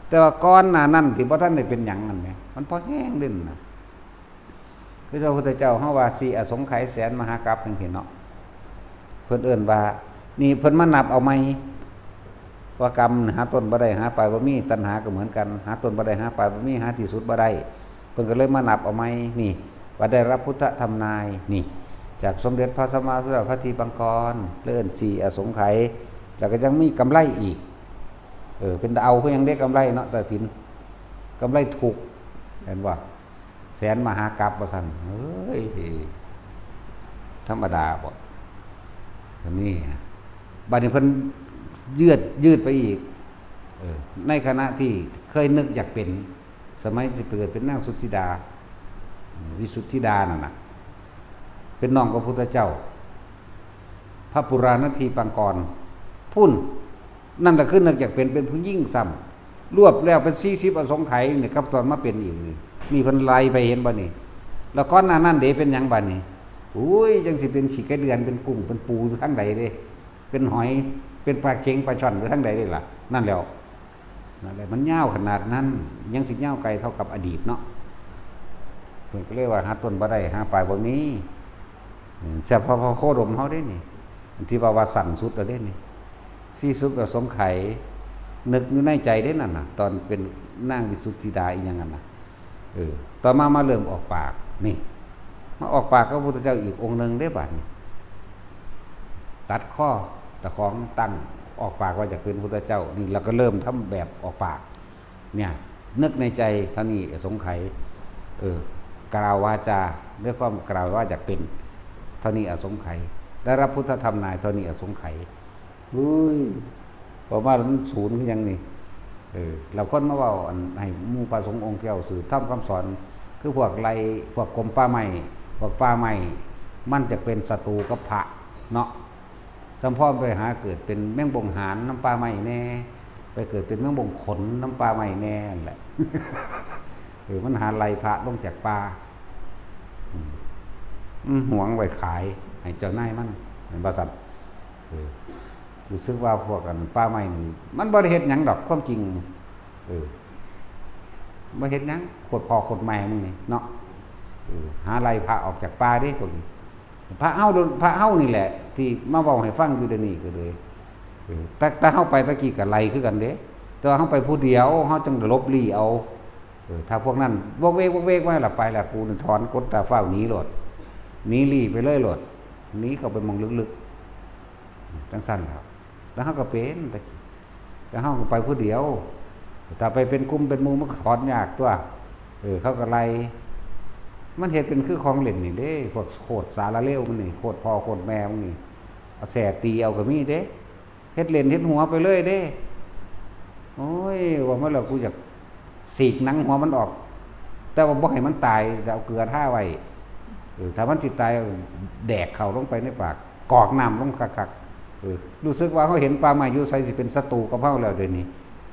แต่ว่าก่อนหน้านั้นที่บ่ทันได้เป็นหยังนั่นแหม มันพอแฮงเด้นะ คือพระพุทธเจ้าเฮาว่า สี่อสงไขยแสนมหากัปปจั่งซี้เนาะ เพิ่นเอิ้นว่า นี่เพิ่นมานับเอาใหม่ ว่ากัมหาต้นบ่ได้ หาปลายบ่มี ตัณหาก็เหมือนกัน หาต้นบ่ได้ หาปลายบ่มี หาที่สุดบ่ได้ เพิ่นก็เลยมานับเอาใหม่ นี่ ว่าได้รับพุทธธรรมนาย นี่ จากสมเด็จพระสัมมาสัมพุทธเจ้า พระทีปังกร เอิ้นสี่อสงไขย แล้วก็ยังมีกำไรอีก เออ เป็นตาเอาคือหยังเด้ กำไรเนาะ ตัดสิน กำไรทุกข์ เห็นบ่? แสนมหากัปปว่าซั่น เฮ้ย ธรรมดาบ่ อันนี้ บัดนี้เพิ่นยืด ยืดไปอีก เออ ในขณะที่เคยนึกอยากเป็น สมัยที่เกิดเป็นนางสุทธิดา วิสุทธิดานั่นน่ะ เป็นน้องพระพุทธเจ้า พระปุราณทีปังกร พุ้น นั่นแหละคือนึกอยากเป็น เป็นผู้หญิงซ้ำ รวบแล้วเป็นสี่สิบอสงไขยนี่ กับตอนมาเป็นอีกนี่ นี่เพิ่นไล่ไป เห็นบ่นี่ แล้วก่อนหน้านั้นเด้ เป็นหยังบัดนี้ อุ้ย จั่งสิเป็นขี้ไก่เดือน เป็นกุ้ง เป็นปูอยู่ทางใดเด้ เป็นหอย เป็นปลาเข็ง ปลาช่อนอยู่ทางใดเด้ล่ะ นั่นแหล้ว นั่นแหละ มันยาวขนาดนั้น ยังสิยาวไกลเท่ากับอดีตเนาะ เพิ่นก็เลยว่า หาต้นบ่ได้ หาปลายบ่มี อืม เฉพาะพระโคดมเฮาเด้นี่ ที่ว่า ว่าสั้นสุดแล้วเด้นี่ สี่สิบอสงไขย นึกอยู่ในใจเด้นั่นน่ะ ตอนเป็นนางวิสุทธิดาอีหยังนั่นน่ะ เออ ต่อมามาเริ่มออกปาก นี่ มาออกปากกับพระพุทธเจ้าอีกองค์หนึ่งเด้บัดนี้ ตัดคอเจ้าของ ตั้งออกปากว่าอยากเป็นพุทธเจ้า นี่เราก็เริ่มทำแบบออกปาก เนี่ย นึกในใจเท่านี้อสงไขย เออ กล่าววาจาด้วยความกล่าวว่าอยากเป็น เท่านี้อสงไขย ได้รับพุทธธรรมนาย เท่านี้อสงไขย อุ้ย ประมาณมันศูนย์คือหยังนี่ เออ แล้วคนมาเว้าอันให้หมู่พระสงฆ์องค์เก่าสืบธรรมคำสอน คือพวกไล่ พวกกรมป่าไม้ พวกป่าไม้ มันจะเป็นศัตรูกับพระเนาะ สำพอไปหาเกิดเป็นแมงบงหานนำป่าไม้แน่ ไปเกิดเป็นแมงบงขนนำป่าไม้แน่นั่นแหละ เออ มันหาไล่พระลงจากป่า อืม มันหวงไว้ขายให้เจ้านายมัน แม่นบ่ซั่น เออ รู้สึกว่าพวกอันป่าไม้นี่ มันบ่ได้เฮ็ดหยังดอก ความจริง เออ บ่เฮ็ดหยัง โคตรพ่อโคตรแม่มึงนี่เนาะ เออ หาไล่พระออกจากป่าเด้พวกนี้ พระเฮาโดน พระเฮานี่แหละ ที่มาเว้าให้ฟังอยู่เดี๋ยวนี้ก็เลย เออ แต่ แต่เฮาไปตะกี้ก็ไล่คือกันเด้ แต่ว่าเฮาไปผู้เดียว เฮาจั่งหลบลี้เอา เออ ถ้าพวกนั้นวอกเวกวอกเวกมาละ ไปละ กูนี่ถอนกดตาฟ้าวหนีโลด หนีลี้ไปเลยโลด หนีเข้าไปหม่องลึกๆ จั่งซั้นแหล้ว แล้วเฮาก็เป็นตะกี้ แต่เฮาก็ไปผู้เดียว ถ้าไปเป็นกลุ่มเป็นหมู่มันก็ถอนยากตั๊ว เออ เขาก็ไล่ มันเฮ็ดเป็นคือของเล่นนี่เด้ พวกโคตรสารเลวมันนี่ โคตรพ่อโคตรแม่มันนี่ เอาแส้ตีเอาก็มีเด้ เฮ็ดเล่นเฮ็ดหัวไปเลยเด้ โอ้ย ว่ามาแล้วกูอยาก ฉีกหนังหัวมันออก แต่ว่าบ่ให้มันตาย แต่เอาเกลือทาไว้ เออ ถ้ามันสิตาย แดกเข้าลงไปในปาก กรอกน้ำลงคักๆ เออ รู้สึกว่าเฮาเห็นป่าไม้อยู่ไสสิเป็นศัตรูกับเฮาแล้วเดี๋ยวนี้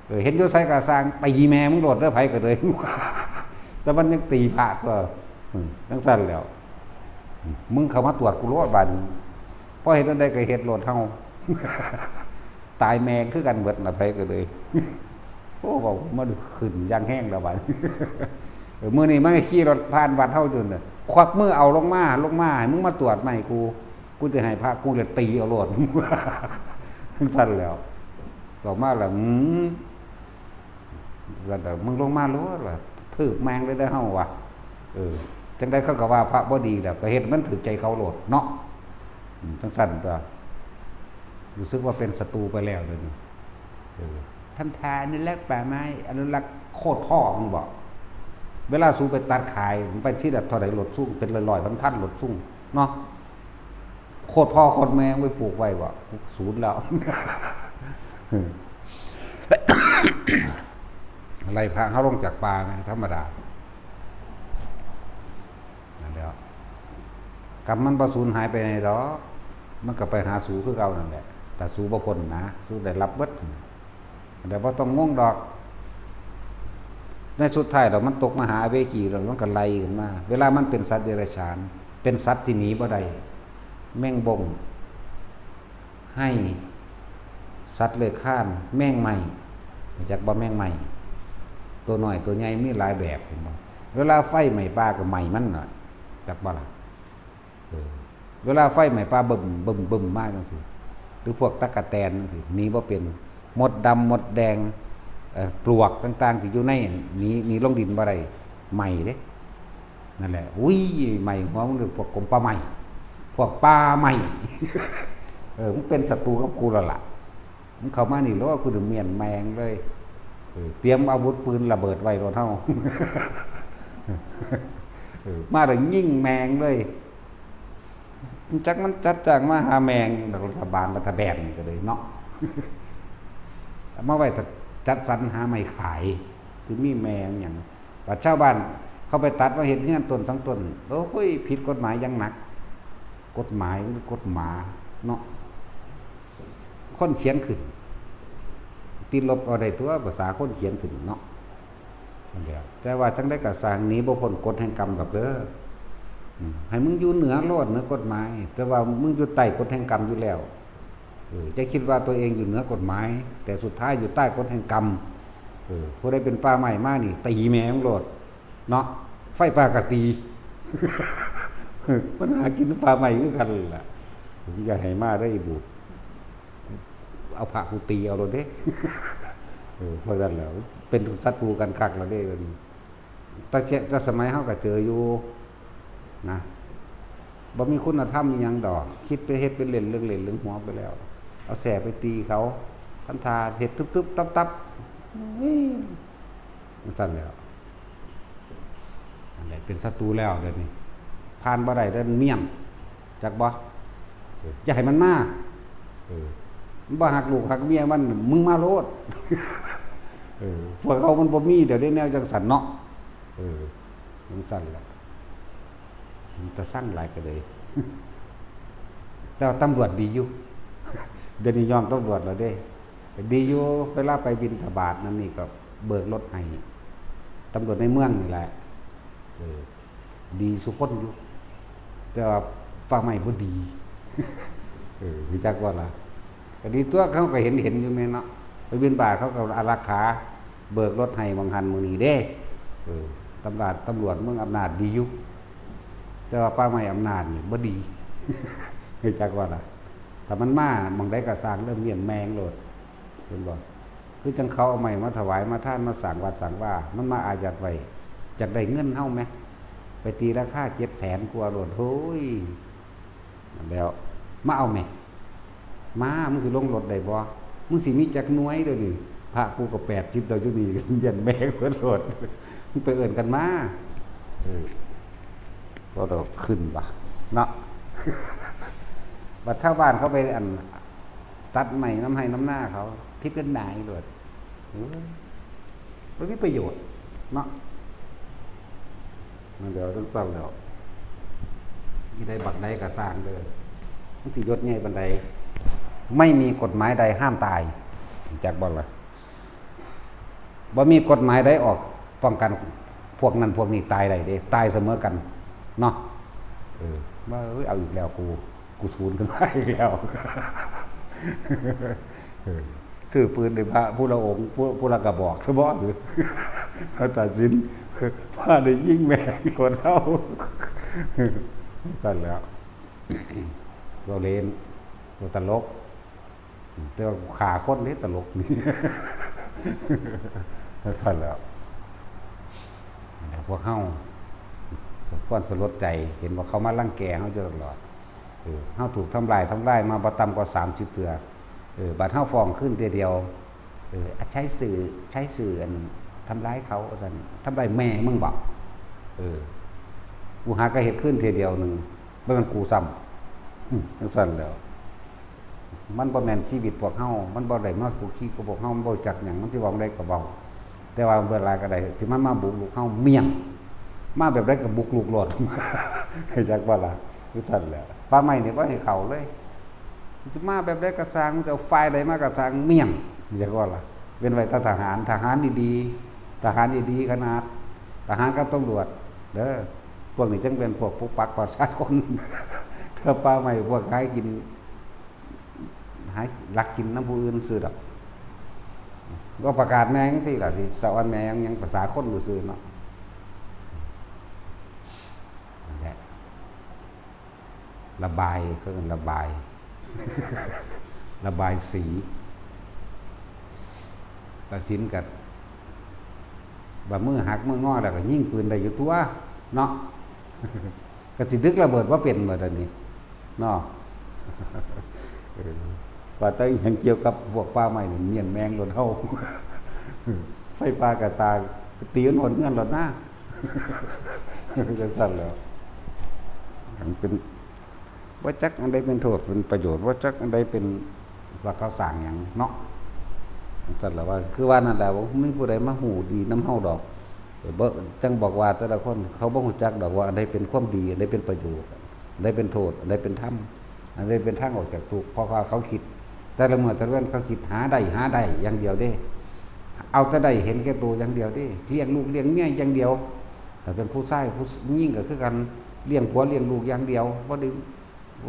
เออ เห็นอยู่ไสก็ซ่าง ตีแม่มึงโลดเด้อ ไผก็เลย แต่มันยังตีพระตั๊ว อืม จั่งซั้นแหล้ว อืม มึงเข้ามาตรวจกูโลดบาดนี้ พอเห็นอันใดก็เฮ็ดโลดเฮา ตายแม่งคือกันเบิดล่ะ ไผก็เลย โอ้ เว้ามาขึ้นอย่างแฮงแล้วบาดนี้ เออ มื้อนี้มันก็ขี่รถผ่านวัดเฮาอยู่น่ะ ควักมือเอาลงมา ลงมา ให้มึงมาตรวจไม้กู กูสิให้พระกูเลยตีเอาโลด จั่งซั้นแหล้ว ต่อมาแล้ว อืม ว่าแต่มึงลงมาโลด ว่าถืกแม่งเลยเด้อเฮาว่ะ เออ จั่งใดเขาก็ว่าพระบ่ดีแล้ว ก็เฮ็ดมันถืกใจเขาโลดเนาะ อืม จั่งซั้นตั๊ว รู้สึกว่าเป็นศัตรูไปแล้วเดี๋ยวนี้ เออ ท่านทาอนุรักษ์ป่าไม้ อนุรักษ์โคตรพ่อมึงบอก เวลาสูไปตัดขาย ไปทีละเท่าใดโลดซุ่ง เป็นร้อยๆ พันๆ โลดซุ่ง เนาะ โคตรพ่อโคตรแม่ไปปลูกไว้บ่ ศูนย์แล้ว ไล่พระเฮาลงจากป่านะ ธรรมดา นั่นแหละ กรรมมันบ่สูญหายไปไหนดอก มันก็ไปหาสูคือเก่านั่นแหละ แต่สูบ่พ้นนะ สูได้รับเบิด แต่บ่ต้องงงดอก ในสุดท้ายแล้วมันตกมหาอเวจีแล้วมันก็ไล่ขึ้นมา เวลามันเป็นสัตว์เดรัจฉาน เป็นสัตว์ที่หนีบ่ได้ แมงบง ไฮ่ สัตว์เลื้อยคลาน แมงไหม้ รู้จักบ่แมงไหม้ ตัวน้อยตัวใหญ่มีหลายแบบ เห็นบ่ เวลาไฟไหม้ป่าก็ไหม้มันน่ะ จักบ่ล่ะ เออ เวลาไฟไหม้ป่าบึ้มบึ้มบึ้มมาจั่งซี้ หรือพวกตั๊กแตนจั่งซี้ หนีบ่เป็น มดดำมดแดง เอ่อ ปลวกต่างๆ ที่อยู่ใน หนี หนีลงดินบ่ได้ ไหม้เด้ นั่นแหละ อุ้ย ไหม้หัวมึงเด้อ พวกกรมป่าไม้ พวกป่าไม้ เออ มึงเป็นศัตรูกับกูแล้วล่ะ มึงเข้ามานี่โลด กูสิเมี้ยนแม่งเลย เออ เตรียมอาวุธปืนระเบิดไว้โลดเฮา เออ มาแล้วยิงแม่งเลย จักมันจัดจ้างมาหาแม่งดอก รัฐบาลรัฐแบนก็เลยเนาะ เอามาไว้จัดสรรหาไม้ขาย คือมีแม่งหยัง บัดชาวบ้านเขาไปตัดมาเฮ็ดเฮือนต้นสองต้น โอ้ย ผิดกฎหมายอย่างหนัก กฎหมายหรือกฎหมาเนาะ คนเขียนขึ้น ติดลบเอาได้ตั๊ว ภาษาคนเขียนขึ้นเนาะ นั่นแหละ แต่ว่าจั่งใดก็ซ่าง หนีบ่พ้นกฎแห่งกรรมดอกเด้อ อืม ให้มึงอยู่เหนือโลด เหนือกฎหมาย แต่ว่ามึงอยู่ใต้กฎแห่งกรรมอยู่แล้ว เออ จะคิดว่าตัวเองอยู่เหนือกฎหมาย แต่สุดท้ายอยู่ใต้กฎแห่งกรรม เออ ผู้ใดเป็นป่าไม้มานี่ ตีแม่มึงโลด เนาะ ไฟป่าก็ตี มันหากินป่าไม้คือกันล่ะ อย่าให้มาเด้ออีบุตร เอาพระกูตีเอาโลดเด้ เออ เพราะฉะนั้นแล้ว เป็นศัตรูกันคักแล้วเด้ แต่เจ- แต่สมัยเฮาก็เจออยู่นะ บ่มีคุณธรรมอิหยังดอก คิดไปเฮ็ดเป็นเล่นเรื่องเล่นเรื่องหัวไปแล้ว เอาแส้ไปตีเขา ทำท่าเฮ็ดตุ๊บๆ ตับๆ เฮ้ย จั่งซั้นแหล้ว นั่นแหละ เป็นศัตรูแล้วเดี๋ยวนี้ ผ่านบ่ได้เด้อเมี้ยน จักบ่ เออ อย่าให้มันมา เออ มันบ่ฮักลูกฮักเมียมัน มึงมาโลด เออ พวกเฮามันบ่มีเดี๋ยวนี้แนวจั่งซั้นเนาะ เออ จั่งซั้นแหละ มันตาซังหลายก็เลย แต่ว่าตำรวจดีอยู่ เดี๋ยวนี้ยอมตำรวจแล้วเด้ ดีอยู่ เวลาไปบิณฑบาตนั่นนี่ก็เบิกรถให้ ตำรวจในเมืองนี่แหละ เออ ดีซุคนอยู่ แต่ว่าป่าไม้บ่ดี เออ รู้จักบ่ล่ะ ก็ดีตั๊ว เขาก็เห็น เห็นอยู่แม่นเนาะ ไปบิณฑบาตเขาก็อารักขา เบิกรถให้หม่องหั้นหม่องนี้เด้ เออ ตำรวจ ตำรวจเมืองอำนาจดีอยู่ แต่ว่าป่าไม้อำนาจนี่บ่ดี รู้จักว่าล่ะ ถ้ามันมาหม่องใดก็สร้างเริ่มเมียนแมงโลด เห็นบ่ คือจังเขาเอาไม้มาถวายมาทานมาสร้างวัดสร้างวา มันมาอายัดไว้ อยากได้เงินเฮาไหม ไปตีราคาเจ็ดแสนกว่าโลด โอ้ย แล้ว มาเอาแม่ มา มึงสิลงรถได้บ่ มึงสิมีจักหน่วยเดี๋ยวนี้ พระกูก็แปดสิบแล้วอยู่นี่ เมียนแมงเบิดโลด มึงไปเอิ้นกันมา เออ บ่ดอกขึ้นว่ะ เนาะ บัดชาวบ้านเขาไปอัน ตัดไม้นำไฮ่นำนาเขา ผิดกฎหมายโลด เออ บ่มีประโยชน์ เนาะ มันเดี๋ยวจังซั่นแล้ว สิได้บักใดก็สร้างเด้อ มันสิยศใหญ่ปานใด ไม่มีกฎหมายใดห้ามตาย จักบ่ล่ะ บ่มีกฎหมายใดออกป้องกันพวกนั้นพวกนี้ตายได้เด้ ตายเสมอกัน เนาะ เออ ว่า เอ้ย เอาอีกแล้วกู กูสูนขึ้นมาอีกแล้ว เออ ถือปืนได้พระผู้ละองค์ ผู้ ผู้ละกระบอก เฉพาะหรือ เขาตัดสิน พระได้ยิงแม่งโลดเฮา ซั่นแหล้ว เว้าเล่น เว้าตลก แต่ว่าฆ่าคนนี่ตลกนี่ ซั่นแหล้ว พวกเฮาสมควรสลดใจ เห็นว่าเขามารังแกเฮาอยู่ตลอด เออ เฮาถูกทำลาย ทำลายมาบ่ต่ำกว่าสามสิบเทื่อ เออ บัดเฮาฟ้องคืนเทื่อเดียว เออ อ่ะ ใช้สื่อ ใช้สื่ออันทำร้ายเขา ว่าซั่น ทำร้ายแม่มึงบ่ เออ กูหาก็เฮ็ดคืนเทื่อเดียวหนึ่ง บ่แม่นกูซ้ำ อืม จังซั่นแหล้ว มันบ่แม่นชีวิตพวกเฮา มันบ่ได้มาคุกคีกับพวกเฮา มันบ่รู้จักหยัง มันสิเว้าได้ก็เว้า แต่ว่าเวลาก็ได้ ที่มันมาบุกรุกเฮาเมี่ยง มาแบบใดก็บุกรุกโลด จักว่าล่ะ คือซั่นแหละ ป่าไม้นี่บ่ให้เข้าเลย สิมาแบบใดก็ซ่าง จะเอาฝ่ายใดมาก็ซ่าง เมี่ยง จักว่าล่ะ เว้นไว้แต่ทหาร ทหารดีๆ ทหารดีๆ ขนาด ทหารกับตำรวจ เด้อ พวกนี้จังเป็นพวกปกปักประชาชน ถ้าป่าไม้พวกหากิน หาลักกินนำผู้อื่นซื่อดอก ก็ประกาศแม่งสิล่ะ สิสะออนแม่งยังภาษาคนซื่อๆ เนาะ นั่นแหละ ระบาย เขาเรียกระบาย ระบายสี ตัดสินกัด ว่ามือหักมืองอแล้วก็ยิงปืนได้อยู่ตัว เนาะ ก็สิดึกระเบิดว่าเป็นหมดอันนี้ เนาะ เออ ว่าแต่ยังเกี่ยวกับพวกป่าไม้นี่เมียนแมงโลดเฮา ไฟป่ากระซ่าง ตีมันหมดเฮือนโลดนะ จังซั่นแหล้ว มันเป็น บ่จักอันใดเป็นโทษเป็นประโยชน์ บ่จักอันใดเป็นว่าเขาสร้างหยังเนาะ จังซั่นแหละว่า คือว่านั่นแหละ บ่มีผู้ใดมาฮู้ดีนำเฮาดอก เออ บ่ จังบอกว่าแต่ละคนเขาบ่ฮู้จักดอกว่าอันใดเป็นความดี อันใดเป็นประโยชน์ อันใดเป็นโทษ อันใดเป็นธรรม อันใดเป็นทางออกจากทุกข์ เพราะว่าเขาคิด แต่ละมื้อแต่ละวันเขาคิดหาได้ หาได้อย่างเดียวเด้ เอาแต่ได้เห็นแก่ตัวอย่างเดียวเด้ เลี้ยงลูกเลี้ยงเมียอย่างเดียว ถ้าเป็นผู้ชายผู้หญิงก็คือกัน เลี้ยงผัวเลี้ยงลูกอย่างเดียว บ่ได้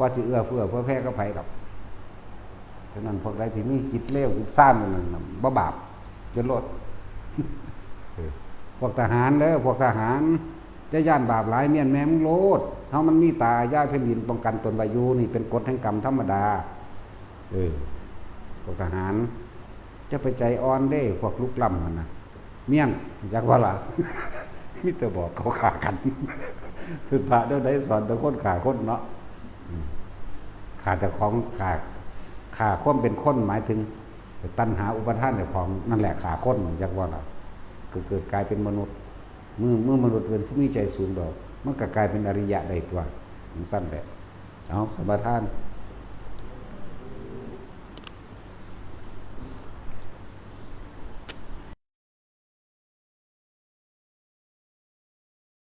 ว่าสิเอื้อเฟื้อเผื่อแผ่กับไผดอก ฉะนั้นพวกใดที่มีจิตเลวจิตซ่านนั่นน่ะ บ่บาป จนโลด เออ พวกทหารเด้อ พวกทหาร จะย้านบาปหลาย เมียนแมงโลด เฮามันมีตาอาญาแผ่นดินป้องกันตนไว้อยู่ นี่เป็นกฎแห่งกรรมธรรมดา เออ พวกทหาร จะไปใจอ่อนเด้ พวกลุกล้ำหั่นนะ เมียน จักว่าล่ะ มีแต่บอกเขาฆ่ากัน คือพระเดี๋ยวใดสอนแต่คนฆ่าคนเนาะ อืม ฆ่าเจ้าของ ฆ่า ฆ่าความเป็นคนหมายถึง ตัณหาอุปาทานเจ้าของ นั่นแหละฆ่าคน จักว่าล่ะ ก็เกิดกลายเป็นมนุษย์ เมื่อ เมื่อมนุษย์เป็นผู้มีใจสูงดอก มันก็กลายเป็นอริยะได้ตัว จังซั่นแหละ เอา สมาทาน